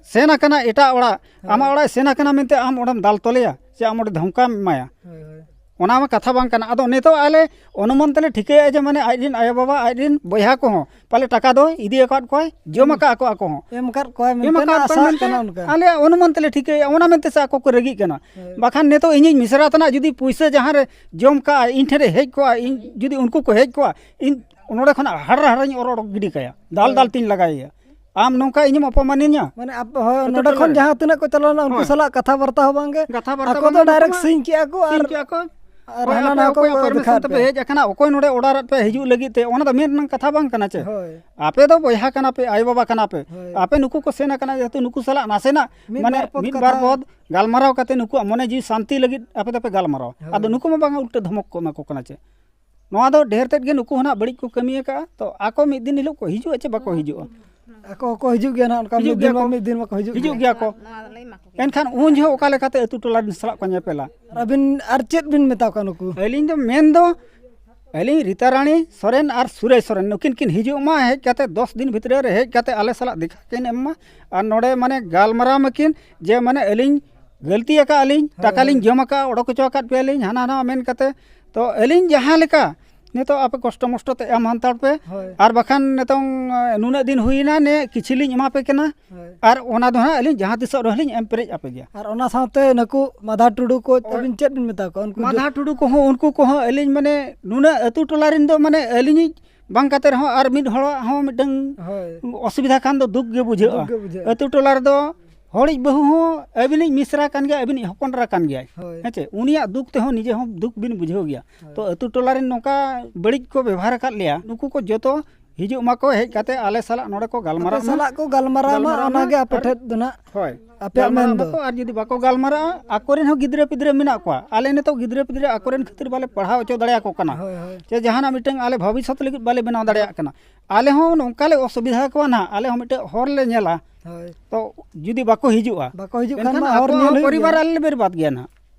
ᱥᱮᱱ ᱟᱠᱟᱱᱟ ᱮᱴᱟᱜ ᱚᱲᱟᱜ, ᱦᱳᱭ᱾ ᱟᱢᱟᱜ ᱚᱲᱟᱜ ᱮ ᱥᱮᱱ ᱟᱠᱟᱱᱟ ᱢᱮᱱᱛᱮ ᱟᱢ ᱚᱸᱰᱮᱢ ᱫᱟᱞ ᱛᱚᱞᱮᱭᱟ ᱥᱮ ᱟᱢ ᱚᱸᱰᱮ ᱫᱷᱚᱢᱠᱟᱢ ᱮᱢᱟᱭᱟ? ᱦᱳᱭ, ᱦᱳᱭ᱾ ᱚᱱᱟ ᱢᱟ ᱠᱟᱛᱷᱟ ᱵᱟᱝ ᱠᱟᱱᱟ᱾ ᱟᱫᱚ ᱱᱤᱛᱚᱜ ᱟᱞᱮ ᱚᱱᱩᱢᱟᱱ ᱛᱮᱞᱮ ᱴᱷᱤᱠᱟᱹᱭᱮᱫᱼᱟ ᱡᱮ ᱢᱟᱱᱮ ᱟᱡ ᱨᱮᱱ ᱟᱭᱳᱼᱵᱟᱵᱟ, ᱟᱡ ᱨᱮᱱ ᱵᱚᱭᱦᱟ ᱠᱚᱦᱚᱸ ᱯᱟᱞᱮ ᱴᱟᱠᱟ ᱫᱚ ᱤᱫᱤ ᱟᱠᱟᱫ ᱠᱚᱣᱟᱭ, ᱡᱚᱢ ᱮᱢ, ᱟᱠᱟᱫ ᱠᱚᱣᱟ ᱟᱠᱚ ᱦᱚᱸ᱾ ᱮᱢ ᱟᱠᱟᱫ ᱠᱚᱣᱟᱭ ᱮᱢ ᱢᱮᱱᱛᱮ ᱟᱠᱟᱫ ᱠᱚᱣᱟᱭ ᱟᱥᱟᱜ ᱢᱮᱱᱛᱮ ᱠᱟᱱᱟ ᱚᱱᱠᱟ᱾ ᱟᱞᱮᱭᱟᱜ ᱚᱱᱩᱢᱟᱱ ᱛᱮᱞᱮ ᱴᱷᱤᱠᱟᱹᱭᱮᱫᱼᱟ, ᱚᱱᱟ ᱢᱮᱱᱛᱮ ᱥᱮ ᱟᱠᱚ ᱠᱚ ᱨᱟᱹᱜᱤᱜ ᱠᱟᱱᱟ᱾ ᱦᱳᱭ᱾ ᱵᱟᱠᱷᱟᱱ ᱱᱤᱛᱚᱜ ᱤᱧᱤᱡ ᱢᱤᱥᱨᱟ ᱛᱟᱱᱟᱜ ᱡᱩᱫᱤ ᱯᱩᱭᱥᱟᱹ ᱡᱟᱦᱟᱸ ᱨᱮ ᱡᱚᱢ ᱠᱟᱜᱼᱟ, ᱤᱧ ᱴᱷᱮᱱ ᱮ ᱦᱮᱡ ᱠᱚᱜᱼᱟ, ᱤᱧ ᱡᱩᱫᱤ ᱩᱱᱠᱩ ᱠᱚ ᱦᱮᱡ ᱠᱚᱜᱼᱟ, ᱤᱧ ᱱᱚᱰᱮ ᱠᱷᱚᱱᱟᱜ ᱦᱟᱲᱨᱟ ᱦᱟᱲᱨᱟᱧ ᱚᱨ ᱚᱰᱚᱠ ᱜᱤᱰᱤ ᱠᱟᱭᱟ, ᱫᱟᱞ ᱦᱳᱭ᱾ ᱫᱟᱞ ᱛᱤᱧ ᱞᱟᱜᱟᱭᱮᱭᱟ᱾ ᱟᱢ ᱱᱚᱝᱠᱟ ᱤᱧᱮᱢ ᱚᱯᱚᱢᱟᱱᱤᱧᱟ? ᱢᱟᱱᱮ ᱟᱯ-, ᱦᱳᱭ, ᱟᱹᱛᱩ ᱱᱚᱰᱮ ᱴᱚᱞᱟ ᱠᱷᱚᱱ ᱨᱮ᱾ ᱡᱟᱦᱟᱸ ᱛᱤᱱᱟᱹᱜ ᱠᱚ ᱪᱟᱞᱟᱣ ᱞᱮᱱᱟ, ᱩᱱᱠᱩ ᱦᱳᱭ᱾ ᱥᱟᱞᱟᱜ ᱠᱟᱛᱷᱟ ᱵᱟᱨᱛᱟ ᱦᱚᱸ ᱵᱟᱝᱜᱮ᱾ ᱠᱟᱛᱷᱟ ᱵᱟᱨᱛᱟ ᱟᱠᱚ ᱵᱟᱝ ᱫᱚ ᱜᱟᱱᱚᱜ ᱰᱟᱭᱨᱮᱠᱴ ᱠᱟᱱᱟ᱾ ᱥᱤᱧ ᱠᱮᱜᱼᱟ ᱠᱚ ᱥᱤᱧ ᱟᱨ, ᱠᱮᱜᱼᱟ ᱠᱚ᱾ ᱟᱨ ᱦᱳᱭ, ᱦᱟᱱᱟ ᱟᱯᱮ ᱱᱟᱣᱟ ᱠᱚ ᱚᱠᱚᱭᱟᱜ ᱫᱮᱠᱷᱟᱣ ᱯᱟᱨᱢᱤᱥᱚᱱ ᱛᱮᱯᱮ ᱯᱮ᱾ ᱦᱮᱡ ᱟᱠᱟᱱᱟ? ᱚᱠᱚᱭ ᱱᱚᱰᱮ ᱚᱰᱟᱨ ᱟᱫ ᱯᱮ ᱦᱤᱡᱩᱜ ᱞᱟᱹᱜᱤᱫ ᱛᱮ? ᱚᱱᱟ ᱫᱚ ᱢᱮᱱ ᱨᱮᱱᱟᱜ ᱠᱟᱛᱷᱟ ᱵᱟᱝ ᱠᱟᱱᱟ ᱪᱮ? ᱦᱳᱭ᱾ ᱟᱯᱮ ᱫᱚ ᱵᱚᱭᱦᱟ ᱠᱟᱱᱟ ᱯᱮ, ᱟᱭᱳ ᱵᱟᱵᱟ ᱠᱟᱱᱟ ᱯᱮ᱾ ᱦᱳᱭ᱾ ᱟᱯᱮ ᱱᱩᱠᱩ ᱠᱚ ᱥᱮᱱ ᱟᱠᱟᱱᱟ, ᱡᱮᱦᱮᱛᱩ ᱱᱩᱠᱩ ᱥᱟᱞᱟᱜ ᱱᱟᱥᱮᱱᱟᱜ ᱢᱤᱫ ᱢᱟᱱᱮ ᱵᱟᱨ ᱯᱚᱫ ᱢᱤᱫ ᱠᱟᱛᱷᱟ᱾ ᱵᱟᱨ ᱯᱚᱫ ᱜᱟᱞᱢᱟᱨᱟᱣ ᱠᱟᱛᱮ ᱱᱩᱠᱩᱣᱟᱜ ᱢᱚᱱᱮ ᱡᱤᱣᱤ ᱥᱟᱱᱛᱤ ᱞᱟᱹᱜᱤᱫ ᱟᱯᱮ ᱫᱚᱯᱮ ᱜᱟᱞᱢᱟᱨᱟᱣᱟ᱾ ᱦᱳᱭ᱾ ᱟᱫᱚ ᱱᱩᱠᱩ ᱢᱟ ᱵᱟᱝᱟ, ᱩᱞᱴᱟᱹ ᱫᱷᱚᱢᱚᱠ ᱠᱚ ᱮᱢᱟ ᱠᱚ ᱠᱟᱱᱟ ᱪᱮ? ᱱᱚᱣᱟ ᱫᱚ ᱰᱷᱮᱨ ᱛᱮᱫ ᱜᱮ ᱱᱩᱠᱩ ᱦᱚᱸ ᱱᱟᱜ ᱵᱟᱹᱲᱤᱡ ᱠᱚ ᱠᱟᱹᱢᱤ ᱟᱠᱟᱫᱼᱟ᱾ ᱛᱚ ᱟᱠᱚ ᱢᱤᱫ ᱫᱤᱱ ᱦᱤᱞᱳᱜ ᱠᱚ ᱦᱤᱡᱩᱜᱼᱟ ᱪᱮ ᱵᱟᱠᱚ ᱦᱤᱡᱩᱜᱼᱟ? ᱟᱠᱚ ᱦᱚᱸᱠᱚ ᱦᱤᱡᱩᱜ ᱜᱮᱭᱟ ᱱᱟᱦᱟᱜ, ᱚᱱᱠᱟ ᱦᱤᱡᱩᱜ ᱢᱤᱫ ᱜᱮᱭᱟ ᱫᱤᱱ ᱠᱚ᱾ ᱵᱟᱝ ᱢᱤᱫ ᱫᱤᱱ ᱢᱟᱠᱚ ᱦᱤᱡᱩᱜ ᱦᱤᱡᱩᱜ ᱜᱮᱭᱟ᱾ ᱜᱮᱭᱟ ᱠᱚ᱾ ᱮᱱᱠᱷᱟᱱ ᱩᱱ ᱡᱚᱦᱚᱜ ᱚᱠᱟ ᱞᱮᱠᱟᱛᱮ ᱟᱹᱛᱩ ᱴᱚᱞᱟ ᱨᱮᱱ ᱥᱟᱞᱟᱜ ᱠᱚ ᱧᱮᱯᱮᱞᱟ? ᱟᱨ ᱟᱹᱵᱤᱱ ᱟᱨ ᱪᱮᱫ ᱵᱤᱱ ᱢᱮᱛᱟ ᱠᱚᱣᱟ ᱱᱩᱠᱩ? ᱟᱹᱞᱤᱧ ᱫᱚ ᱢᱮᱱ ᱫᱚ, ᱟᱹᱞᱤᱧ ᱨᱤᱛᱟ ᱨᱟᱱᱤ ᱥᱚᱨᱮᱱ ᱟᱨ ᱥᱩᱨᱟᱹᱭ ᱥᱚᱨᱮᱱ ᱱᱩᱠᱤᱱ ᱠᱤᱱ ᱦᱤᱡᱩᱜ ᱢᱟ, ᱦᱮᱡ ᱠᱟᱛᱮ ᱫᱚᱥ ᱫᱤᱱ ᱵᱷᱤᱛᱨᱤ ᱨᱮ ᱦᱮᱡ ᱠᱟᱛᱮ ᱟᱞᱮ ᱥᱟᱞᱟᱜ ᱫᱮᱠᱷᱟ ᱠᱤᱱ ᱮᱢ ᱢᱟ᱾ ᱟᱨ ᱱᱚᱰᱮ ᱢᱟᱱᱮ ᱜᱟᱞᱢᱟᱨᱟᱣ ᱢᱟᱹᱠᱤᱱ ᱡᱮ ᱢᱟᱱᱮ ᱟᱹᱞᱤᱧ ᱜᱟᱹᱞᱛᱤ ᱟᱠᱟᱫ ᱟᱹᱞᱤᱧ, ᱦᱳᱭ, ᱴᱟᱠᱟ ᱞᱤᱧ ᱦᱳᱭ᱾ ᱡᱚᱢ ᱟᱠᱟᱫ, ᱚᱰᱚᱠ ᱦᱚᱪᱚ ᱟᱠᱟᱫ ᱯᱮᱭᱟᱞᱤᱧ, ᱦᱟᱱᱟ ᱱᱟᱣᱟ ᱢᱮᱱ ᱠᱟᱛᱮ᱾ ᱛᱚ ᱟᱹᱞᱤᱧ ᱡᱟᱦᱟᱸ ᱞᱮᱠᱟ ᱱᱤᱛᱚᱜ ᱟᱯᱮ ᱠᱚᱥᱴᱚ ᱢᱚᱥᱴᱚ ᱛᱮ ᱮᱢ ᱦᱟᱱᱛᱟᱲ ᱯᱮ, ᱦᱳᱭ᱾ ᱟᱨ ᱵᱟᱠᱷᱟᱱ ᱱᱤᱛᱚᱝ, ᱮ, ᱱᱩᱱᱟᱹᱜ ᱫᱤᱱ ᱦᱩᱭᱮᱱᱟ, ᱱᱮ ᱠᱤᱪᱷᱤ ᱞᱤᱧ ᱮᱢᱟ ᱯᱮ ᱠᱟᱱᱟ, ᱦᱳᱭ᱾ ᱟᱨ ᱚᱱᱟ ᱫᱚ ᱦᱟᱸᱜ ᱟᱹᱞᱤᱧ ᱡᱟᱦᱟᱸ ᱛᱤᱥᱚᱜ ᱨᱮᱦᱚᱸ ᱞᱤᱧ ᱮᱢ ᱯᱮᱨᱮᱡ ᱟᱯᱮ ᱜᱮᱭᱟ᱾ ᱟᱨ ᱚᱱᱟ ᱥᱟᱶᱛᱮ ᱱᱩᱠᱩ ᱢᱟᱫᱷᱟ ᱴᱩᱰᱩ ᱠᱚ, ᱦᱳᱭ᱾ ᱟᱹᱵᱤᱱ ᱪᱮᱫ ᱵᱤᱱ ᱢᱮᱛᱟ ᱠᱚᱣᱟ? ᱩᱱᱠᱩ ᱢᱟᱫᱷᱟ ᱡᱩ- ᱴᱩᱰᱩ ᱠᱚᱦᱚᱸ, ᱩᱱᱠᱩ ᱠᱚᱦᱚᱸ ᱟᱹᱞᱤᱧ ᱢᱟᱱᱮ ᱱᱩᱱᱟᱹᱜ ᱟᱹᱛᱩ ᱴᱚᱞᱟ ᱨᱮᱱ ᱫᱚ ᱢᱟᱱᱮ ᱟᱹᱞᱤᱧᱤᱡ ᱵᱟᱝ ᱠᱟᱛᱮ ᱨᱮᱦᱚᱸ ᱟᱨ ᱢᱤᱫ ᱦᱚᱲᱟᱜ ᱦᱚᱸ ᱢᱤᱫᱴᱟᱝ ᱦᱳᱭ᱾ ᱚᱥᱩᱵᱤᱫᱷᱟ ᱠᱷᱟᱱ ᱫᱚ ᱫᱩᱠ ᱜᱮ ᱵᱩᱡᱷᱟᱹᱜᱼᱟ᱾ ᱫᱩᱠ ᱜᱮ ᱵᱩᱡᱷᱟᱹᱜᱼᱟ᱾ ᱟᱹᱛᱩ ᱴᱚᱞᱟ ᱨᱮᱫᱚ ᱦᱚᱲᱤᱡ ᱵᱟᱹᱦᱩ ᱦᱚᱸ ᱟᱹᱵᱤᱱᱤᱡ ᱢᱤᱥᱨᱟ ᱠᱟᱱ ᱜᱮᱭᱟ, ᱟᱹᱵᱤᱱᱤᱡ ᱦᱚᱯᱚᱱ ᱮᱨᱟ ᱠᱟᱱ ᱜᱮᱭᱟᱭ᱾ ᱦᱳᱭ᱾ ᱦᱮᱸ ᱪᱮ? ᱩᱱᱤᱭᱟᱜ ᱫᱩᱠ ᱛᱮᱦᱚᱸ ᱱᱤᱡᱮ ᱦᱚᱸ ᱫᱩᱠ ᱵᱤᱱ ᱵᱩᱡᱷᱟᱹᱣ ᱜᱮᱭᱟ᱾ ᱦᱳᱭ᱾ ᱛᱚ ᱟᱹᱛᱩ ᱴᱚᱞᱟ ᱨᱮᱱ ᱱᱚᱝᱠᱟ ᱵᱟᱹᱲᱤᱡ ᱠᱚ ᱵᱮᱵᱚᱦᱟᱨ ᱟᱠᱟᱫ ᱞᱮᱭᱟ, ᱱᱩᱠᱩ ᱠᱚ ᱡᱚᱛᱚ ᱦᱤᱡᱩᱜ ᱢᱟᱠᱚ, ᱦᱮᱡ ᱠᱟᱛᱮ ᱟᱞᱮ ᱥᱟᱞᱟᱜ ᱱᱚᱰᱮ ᱠᱚ ᱜᱟᱞᱢᱟᱨᱟᱜ ᱟᱯᱮ ᱢᱟ᱾ ᱥᱟᱞᱟᱜ ᱠᱚ ᱜᱟᱞᱢᱟᱨᱟᱣ ᱢᱟ, ᱜᱟᱞᱢᱟᱨᱟᱣ ᱚᱱᱟ ᱢᱟ ᱜᱮ ᱟᱯᱮ ᱟᱨ ᱴᱷᱮᱱ ᱫᱚ ᱱᱟᱜ ᱦᱳᱭ᱾ ᱟᱯᱮᱭᱟᱜ ᱜᱟᱞᱢᱟᱨᱟᱣ ᱢᱮᱱ ᱫᱚ᱾ ᱢᱟᱠᱚ, ᱟᱨ ᱡᱩᱫᱤ ᱵᱟᱠᱚ ᱜᱟᱞᱢᱟᱨᱟᱜᱼᱟ, ᱟᱠᱚᱨᱮᱱ ᱦᱚᱸ ᱜᱤᱫᱽᱨᱟᱹ ᱯᱤᱫᱽᱨᱟᱹ ᱢᱮᱱᱟᱜ ᱠᱚᱣᱟ᱾ ᱟᱞᱮ ᱱᱤᱛᱚᱜ ᱜᱤᱫᱽᱨᱟᱹ ᱯᱤᱫᱽᱨᱟᱹ ᱟᱠᱚᱨᱮᱱ ᱠᱷᱟᱹᱛᱤᱨ ᱵᱟᱞᱮ ᱯᱟᱲᱦᱟᱣ ᱦᱚᱪᱚ ᱫᱟᱲᱮᱭᱟᱠᱚ ᱠᱟᱱᱟ᱾ ᱦᱳᱭ, ᱦᱳᱭ᱾ ᱪᱮ ᱡᱟᱦᱟᱱᱟᱜ ᱢᱤᱫᱴᱟᱝ ᱟᱞᱮ ᱵᱷᱚᱵᱤᱥᱥᱚᱛ ᱞᱟᱹᱜᱤᱫ ᱵᱟᱞᱮ ᱵᱮᱱᱟᱣ ᱫᱟᱲᱮᱭᱟᱜ ᱠᱟᱱᱟ᱾ ᱟᱞᱮ ᱦᱚᱸ ᱱᱚᱝᱠᱟ ᱞᱮ ᱚᱥᱩᱵᱤᱫᱷᱟ ᱠᱚᱣᱟ ᱱᱟᱦᱟᱜ, ᱟᱞᱮ ᱦᱚᱸ ᱢᱤᱫᱴᱮᱡ ᱦᱚᱨ ᱞᱮ ᱧᱮᱞᱟ᱾ ᱦᱳᱭ᱾ ᱛᱚ ᱡᱩᱫᱤ ᱵᱟᱠᱚ ᱦᱤᱡᱩᱜᱼᱟ, ᱵᱟᱠᱚ ᱦᱤᱡᱩᱜ ᱠᱷᱟᱱ ᱮᱱᱠᱷᱟᱱ ᱢᱟ ᱦᱚᱨ ᱟᱠᱚᱣᱟᱜ ᱧᱮᱞ ᱦᱚᱸ ᱦᱩᱭᱩᱜᱼᱟ᱾ ᱯᱚᱨᱤᱵᱟᱨ ᱟᱞᱮ ᱞᱮ ᱵᱮᱨᱵᱟᱫ ᱜᱮᱭᱟ ᱱᱟᱦᱟᱜ᱾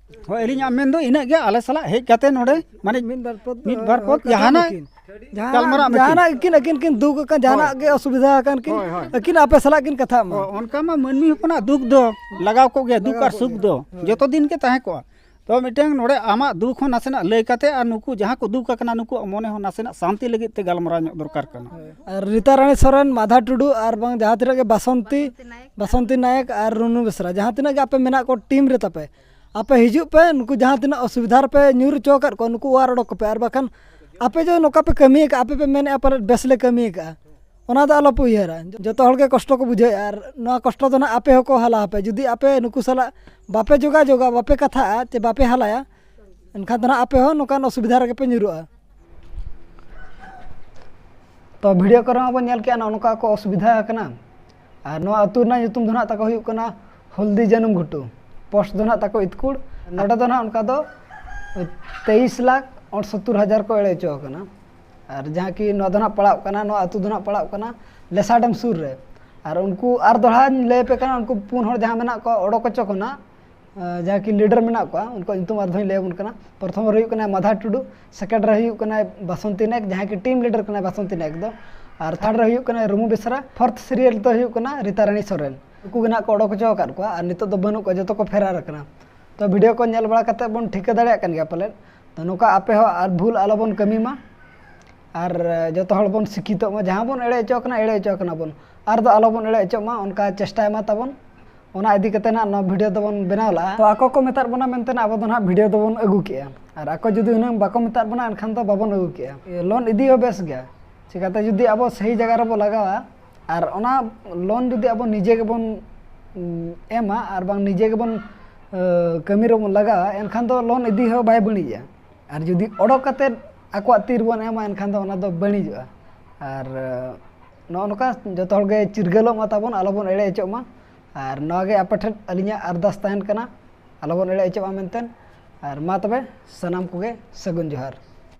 ᱦᱳᱭ, ᱟᱹᱞᱤᱧᱟᱜ ᱢᱮᱱ ᱫᱚ ᱤᱱᱟᱹᱜ ᱜᱮ, ᱟᱞᱮ ᱥᱟᱞᱟᱜ ᱦᱮᱡ ᱠᱟᱛᱮ ᱱᱚᱰᱮ ᱢᱟᱱᱮ ᱢᱤᱫ ᱵᱟᱨ ᱯᱚᱫ, ᱢᱤᱫ ᱵᱟᱨ ᱦᱳᱭ, ᱯᱚᱫ ᱠᱟᱛᱷᱟ ᱡᱟᱦᱟᱱᱟᱜ ᱠᱚ ᱠᱤᱱ᱾ ᱡᱟᱦᱟᱱᱟᱜ ᱡᱟᱦᱟᱱᱟᱜ ᱜᱮ ᱟᱹᱠᱤᱱ, ᱟᱹᱠᱤᱱ ᱠᱤᱱ ᱫᱩᱠ ᱟᱠᱟᱱ, ᱡᱟᱦᱟᱱᱟᱜ ᱦᱳᱭ᱾ ᱜᱮ ᱚᱥᱩᱵᱤᱫᱷᱟ ᱟᱠᱟᱱ ᱠᱤᱱ, ᱦᱳᱭ, ᱦᱳᱭ᱾ ᱟᱹᱠᱤᱱ ᱟᱯᱮ ᱥᱟᱞᱟᱜ ᱠᱤᱱ ᱠᱟᱛᱷᱟᱜ ᱢᱟ᱾ ᱦᱳᱭ, ᱚᱱᱠᱟ ᱢᱟ ᱢᱟᱹᱱᱢᱤ ᱦᱚᱯᱚᱱᱟᱜ ᱫᱩᱠ ᱫᱚ ᱞᱟᱜᱟᱣ ᱠᱚᱜ ᱜᱮᱭᱟ, ᱫᱩᱠ ᱞᱟᱜᱟᱣ ᱟᱨ ᱠᱚᱜ ᱥᱩᱠ ᱜᱮᱭᱟ᱾ ᱫᱚ ᱦᱳᱭ᱾ ᱡᱚᱛᱚ ᱫᱤᱱ ᱜᱮ ᱛᱟᱦᱮᱸ ᱠᱚᱜᱼᱟ᱾ ᱛᱚ ᱢᱤᱫᱴᱟᱝ ᱱᱚᱰᱮ ᱟᱢᱟᱜ ᱫᱩᱠ ᱦᱚᱸ ᱱᱟᱥᱮᱱᱟᱜ ᱞᱟᱹᱭ ᱠᱟᱛᱮ ᱟᱨ ᱱᱩᱠᱩ ᱡᱟᱦᱟᱸ ᱠᱚ ᱫᱩᱠ ᱟᱠᱟᱱᱟ, ᱱᱩᱠᱩᱣᱟᱜ ᱢᱚᱱᱮ ᱦᱚᱸ ᱱᱟᱥᱮᱱᱟᱜ ᱥᱟᱱᱛᱤ ᱞᱟᱹᱜᱤᱫ ᱛᱮ ᱜᱟᱞᱢᱟᱨᱟᱣ ᱧᱚᱜ ᱫᱚᱨᱠᱟᱨ ᱠᱟᱱᱟ᱾ ᱦᱳᱭ᱾ ᱟᱨ ᱨᱤᱛᱟ ᱨᱟᱱᱤ ᱥᱚᱨᱮᱱ, ᱢᱟᱫᱷᱟ ᱴᱩᱰᱩ ᱟᱨ ᱵᱟᱝ ᱡᱟᱦᱟᱸ ᱛᱤᱱᱟᱹᱜ ᱜᱮ ᱵᱟᱥᱚᱱᱛᱤ, ᱵᱟᱥᱚᱱᱛᱤ ᱱᱟᱭᱮᱠ ᱟᱨ ᱨᱩᱱᱩ ᱵᱮᱥᱨᱟ, ᱡᱟᱦᱟᱸ ᱛᱤᱱᱟᱹᱜ ᱜᱮ ᱟᱯᱮ ᱢᱮᱱᱟᱜ ᱠᱚ ᱴᱤᱢ ᱨᱮ ᱛᱟᱯᱮ, ᱟᱯᱮ ᱦᱤᱡᱩᱜ ᱯᱮ, ᱱᱩᱠᱩ ᱡᱟᱦᱟᱸ ᱛᱤᱱᱟᱹᱜ ᱚᱥᱩᱵᱤᱫᱷᱟ ᱨᱮᱯᱮ ᱧᱩᱨ ᱦᱚᱪᱚ ᱟᱠᱟᱫ ᱠᱚᱣᱟ, ᱱᱩᱠᱩ ᱚᱣᱟᱨ ᱚᱰᱚᱠ ᱠᱚᱯᱮ᱾ ᱟᱨ ᱵᱟᱠᱷᱟᱱ ᱟᱯᱮ ᱡᱮ ᱱᱚᱝᱠᱟ ᱯᱮ ᱠᱟᱹᱢᱤ ᱟᱠᱟᱫᱼᱟ, ᱟᱯᱮ ᱯᱮ ᱢᱮᱱᱮᱫᱼᱟ ᱯᱟᱞᱮᱫ ᱵᱮᱥ ᱞᱮ ᱠᱟᱹᱢᱤ ᱟᱠᱟᱫᱼᱟ, ᱚᱱᱟ ᱫᱚ ᱟᱞᱚ ᱯᱮ ᱩᱭᱦᱟᱹᱨᱟ᱾ ᱡᱚᱛᱚ ᱦᱚᱲ ᱜᱮ ᱠᱚᱥᱴᱚ ᱠᱚ ᱵᱩᱡᱷᱟᱹᱣᱮᱫᱼᱟ, ᱟᱨ ᱱᱚᱣᱟ ᱠᱚᱥᱴᱚ ᱫᱚ ᱱᱟᱦᱟᱜ ᱟᱯᱮ ᱦᱚᱸᱠᱚ ᱦᱟᱞᱟ ᱟᱯᱮ᱾ ᱡᱩᱫᱤ ᱟᱯᱮ ᱱᱩᱠᱩ ᱥᱟᱞᱟᱜ ᱵᱟᱯᱮ ᱡᱳᱜᱟᱡᱳᱜᱟ, ᱵᱟᱯᱮ ᱠᱟᱛᱷᱟᱜᱼᱟ ᱪᱮ ᱵᱟᱯᱮ ᱦᱟᱞᱟᱭᱟ, ᱮᱱᱠᱷᱟᱱ ᱫᱚ ᱱᱟᱦᱟᱜ ᱟᱯᱮ ᱦᱚᱸ ᱱᱚᱝᱠᱟᱱ ᱚᱥᱩᱵᱤᱫᱷᱟ ᱨᱮᱜᱮ ᱯᱮ ᱧᱩᱨᱩᱜᱼᱟ᱾ ᱛᱚ ᱵᱷᱤᱰᱤᱭᱳ ᱠᱚᱨᱮ ᱦᱚᱸ ᱵᱚᱱ ᱧᱮᱞ ᱠᱮᱜᱼᱟ, ᱱᱚᱜᱼᱚ ᱱᱚᱝᱠᱟ ᱠᱚ ᱚᱥᱩᱵᱤᱫᱷᱟ ᱟᱠᱟᱱᱟ᱾ ᱟᱨ ᱱᱚᱣᱟ ᱟᱹᱛᱩ ᱨᱮᱱᱟᱜ ᱧᱩᱛᱩᱢ ᱫᱚ ᱱᱟᱦᱟᱜ ᱛᱟᱠᱚ ᱦᱩᱭᱩᱜ ᱠᱟᱱᱟ ᱦᱚᱞᱫᱤ ᱡᱟᱹᱱᱩᱢ ᱜᱷᱩᱴᱩ᱾ ᱯᱳᱥᱴ ᱫᱚ ᱱᱟᱦᱟᱜ ᱛᱟᱠᱚ ᱤᱛᱠᱩᱲ᱾ ᱱᱚᱰᱮ ᱫᱚ ᱱᱟᱦᱟᱜ ᱚᱱᱠᱟ ᱫᱚ ᱛᱮᱭᱤᱥ ᱞᱟᱠᱷ ᱚᱴᱥᱚᱛᱛᱚᱨ ᱦᱟᱡᱟᱨ ᱠᱚ ᱮᱲᱮ ᱦᱚᱪᱚ ᱟᱠᱟᱱᱟ᱾ ᱟᱨ ᱡᱟᱦᱟᱸ ᱠᱤ ᱱᱚᱣᱟ ᱫᱚ ᱱᱟᱦᱟᱜ ᱯᱟᱲᱟᱜ ᱠᱟᱱᱟ, ᱱᱚᱣᱟ ᱟᱹᱛᱩ ᱫᱚ ᱱᱟᱦᱟᱜ ᱯᱟᱲᱟᱜ ᱠᱟᱱᱟ ᱞᱮᱥᱟᱰᱮᱢ ᱥᱩᱨ ᱨᱮ᱾ ᱟᱨ ᱩᱱᱠᱩ ᱟᱨ ᱫᱚᱦᱲᱟᱧ ᱞᱟᱹᱭ ᱟᱯᱮ ᱠᱟᱱᱟ, ᱩᱱᱠᱩ ᱯᱩᱱ ᱦᱚᱲ ᱡᱟᱦᱟᱸ ᱢᱮᱱᱟᱜ ᱠᱚᱣᱟ ᱚᱰᱚᱠ ᱦᱚᱪᱚ ᱠᱷᱚᱱᱟᱜ, ᱟᱸ, ᱡᱟᱦᱟᱸ ᱠᱤ ᱞᱤᱰᱟᱨ ᱢᱮᱱᱟᱜ ᱠᱚᱣᱟ, ᱩᱱᱠᱩᱣᱟᱜ ᱧᱩᱛᱩᱢ ᱟᱨ ᱫᱷᱟᱣ ᱤᱧ ᱞᱟᱹᱭ ᱟᱵᱚᱱ ᱠᱟᱱᱟ᱾ ᱯᱨᱚᱛᱷᱚᱢ ᱨᱮ ᱦᱩᱭᱩᱜ ᱠᱟᱱᱟ ᱢᱟᱫᱷᱟ ᱴᱩᱰᱩ, ᱥᱮᱠᱮᱱᱰ ᱨᱮ ᱦᱩᱭᱩᱜ ᱠᱟᱱᱟᱭ ᱵᱟᱥᱚᱱᱛᱤ ᱱᱟᱭᱮᱠ, ᱡᱟᱦᱟᱸᱭ ᱠᱤ ᱴᱤᱢ ᱞᱤᱰᱟᱨ ᱠᱟᱱᱟᱭ ᱵᱟᱥᱚᱱᱛᱤ ᱱᱟᱭᱮᱠ ᱫᱚ᱾ ᱟᱨ ᱛᱷᱟᱨᱰ ᱨᱮ ᱦᱩᱭᱩᱜ ᱠᱟᱱᱟ ᱨᱩᱢᱩ ᱵᱮᱥᱨᱟ, ᱯᱷᱳᱨᱛᱷ ᱥᱤᱨᱤᱭᱟᱞ ᱫᱚ ᱦᱩᱭᱩᱜ ᱠᱟᱱᱟ ᱨᱤᱛᱟ ᱨᱟᱱᱤ ᱥᱚᱨᱮᱱ᱾ ᱩᱱᱠᱩ ᱜᱮ ᱱᱟᱦᱟᱜ ᱠᱚ ᱚᱰᱚᱠ ᱦᱚᱪᱚ ᱟᱠᱟᱫ ᱠᱚᱣᱟ ᱟᱨ ᱱᱤᱛᱚᱜ ᱫᱚ ᱵᱟᱹᱱᱩᱜ ᱠᱚᱣᱟ, ᱡᱚᱛᱚ ᱠᱚ ᱯᱷᱮᱨᱟᱨ ᱟᱠᱟᱱᱟ᱾ ᱛᱚ ᱵᱷᱤᱰᱤᱭᱳ ᱠᱚ ᱧᱮᱞ ᱵᱟᱲᱟ ᱠᱟᱛᱮ ᱵᱚᱱ ᱴᱷᱤᱠᱟᱹ ᱫᱟᱲᱮᱭᱟᱜ ᱠᱟᱱ ᱜᱮᱭᱟ ᱯᱟᱞᱮᱫ᱾ ᱛᱚ ᱱᱚᱝᱠᱟ ᱟᱯᱮ ᱦᱚᱸ ᱟᱨ ᱵᱷᱩᱞ ᱟᱞᱚᱵᱚᱱ ᱠᱟᱹᱢᱤ ᱢᱟ, ᱟᱨ ᱡᱚᱛᱚ ᱦᱚᱲ ᱵᱚᱱ ᱥᱤᱠᱠᱷᱤᱛᱚᱜ ᱢᱟ᱾ ᱡᱟᱦᱟᱸ ᱵᱚᱱ ᱮᱲᱮ ᱦᱚᱪᱚ ᱠᱟᱱᱟ, ᱮᱲᱮ ᱦᱚᱪᱚ ᱠᱟᱱᱟ ᱵᱚᱱ, ᱟᱨ ᱫᱚ ᱟᱞᱚᱵᱚᱱ ᱮᱲᱮ ᱦᱚᱪᱚᱜ ᱢᱟ, ᱚᱱᱠᱟ ᱪᱮᱥᱴᱟᱭ ᱢᱟ ᱛᱟᱵᱚᱱ᱾ ᱚᱱᱟ ᱤᱫᱤ ᱠᱟᱛᱮ ᱱᱟᱜ ᱱᱚᱣᱟ ᱵᱷᱤᱰᱤᱭᱳ ᱫᱚᱵᱚᱱ ᱵᱮᱱᱟᱣ ᱞᱟᱜᱼᱟ᱾ ᱛᱚ ᱟᱠᱚ ᱠᱚ ᱢᱮᱛᱟᱫ ᱵᱚᱱᱟ ᱢᱮᱱᱛᱮ ᱟᱵᱚ ᱫᱚ ᱱᱟᱜ ᱵᱷᱤᱰᱤᱭᱳ ᱫᱚᱵᱚᱱ ᱟᱹᱜᱩ ᱠᱮᱜᱼᱟ, ᱟᱨ ᱟᱠᱚ ᱡᱩᱫᱤ ᱦᱩᱱᱟᱹᱝ ᱵᱟᱠᱚ ᱢᱮᱛᱟᱫ ᱵᱚᱱᱟ ᱮᱱᱠᱷᱟᱱ ᱫᱚ ᱵᱟᱵᱚᱱ ᱟᱹᱜᱩ ᱠᱮᱜᱼᱟ᱾ ᱞᱳᱱ ᱤᱫᱤ ᱦᱚᱸ ᱵᱮᱥ ᱜᱮᱭᱟ, ᱪᱤᱠᱟᱹᱛᱮ ᱡᱩᱫᱤ ᱟᱵᱚ ᱥᱟᱹᱦᱤ ᱡᱟᱭᱜᱟ ᱨᱮᱵᱚ ᱞᱟᱜᱟᱣᱟ, ᱟᱨ ᱚᱱᱟ ᱞᱳᱱ ᱡᱩᱫᱤ ᱟᱵᱚ ᱱᱤᱡᱮ ᱜᱮᱵᱚᱱ ᱩᱢ, ᱮᱢᱟ ᱟᱨ ᱵᱟᱝ ᱱᱤᱡᱮ ᱜᱮᱵᱚᱱ ᱟᱹ, ᱠᱟᱹᱢᱤ ᱨᱮᱵᱚᱱ ᱞᱟᱜᱟᱣᱟ, ᱮᱱᱠᱷᱟᱱ ᱫᱚ ᱞᱳᱱ ᱤᱫᱤ ᱦᱚᱸ ᱵᱟᱭ ᱵᱟᱹᱲᱤᱡᱟ᱾ ᱟᱨ ᱡᱩᱫᱤ ᱚᱰᱚᱠ ᱠᱟᱛᱮ ᱟᱠᱚᱣᱟᱜ ᱛᱤ ᱨᱮᱵᱚᱱ ᱮᱢᱟ ᱮᱱᱠᱷᱟᱱ ᱫᱚ ᱚᱱᱟ ᱫᱚ ᱵᱟᱹᱲᱤᱡᱚᱜᱼᱟ᱾ ᱟᱨ ᱟᱹ, ᱱᱚᱜᱼᱚ ᱱᱚᱝᱠᱟ ᱡᱚᱛᱚ ᱦᱚᱲ ᱜᱮ ᱪᱤᱨᱜᱟᱹᱞᱚᱜ ᱢᱟ ᱛᱟᱵᱚᱱ, ᱟᱞᱚᱵᱚᱱ ᱮᱲᱮ ᱦᱚᱪᱚᱜ ᱢᱟ᱾ ᱟᱨ ᱱᱚᱣᱟ ᱜᱮ ᱟᱯᱮ ᱴᱷᱮᱱ ᱟᱹᱞᱤᱧᱟᱜ ᱟᱨᱫᱟᱥ ᱛᱟᱦᱮᱱ ᱠᱟᱱᱟ, ᱟᱞᱚᱵᱚᱱ ᱮᱲᱮ ᱦᱚᱪᱚᱜ ᱢᱟ ᱢᱮᱱᱛᱮ᱾ ᱟᱨ ᱢᱟ ᱛᱚᱵᱮ ᱥᱟᱱᱟᱢ ᱠᱚᱜᱮ ᱥᱟᱹᱜᱩᱱ ᱡᱚᱦᱟᱨ᱾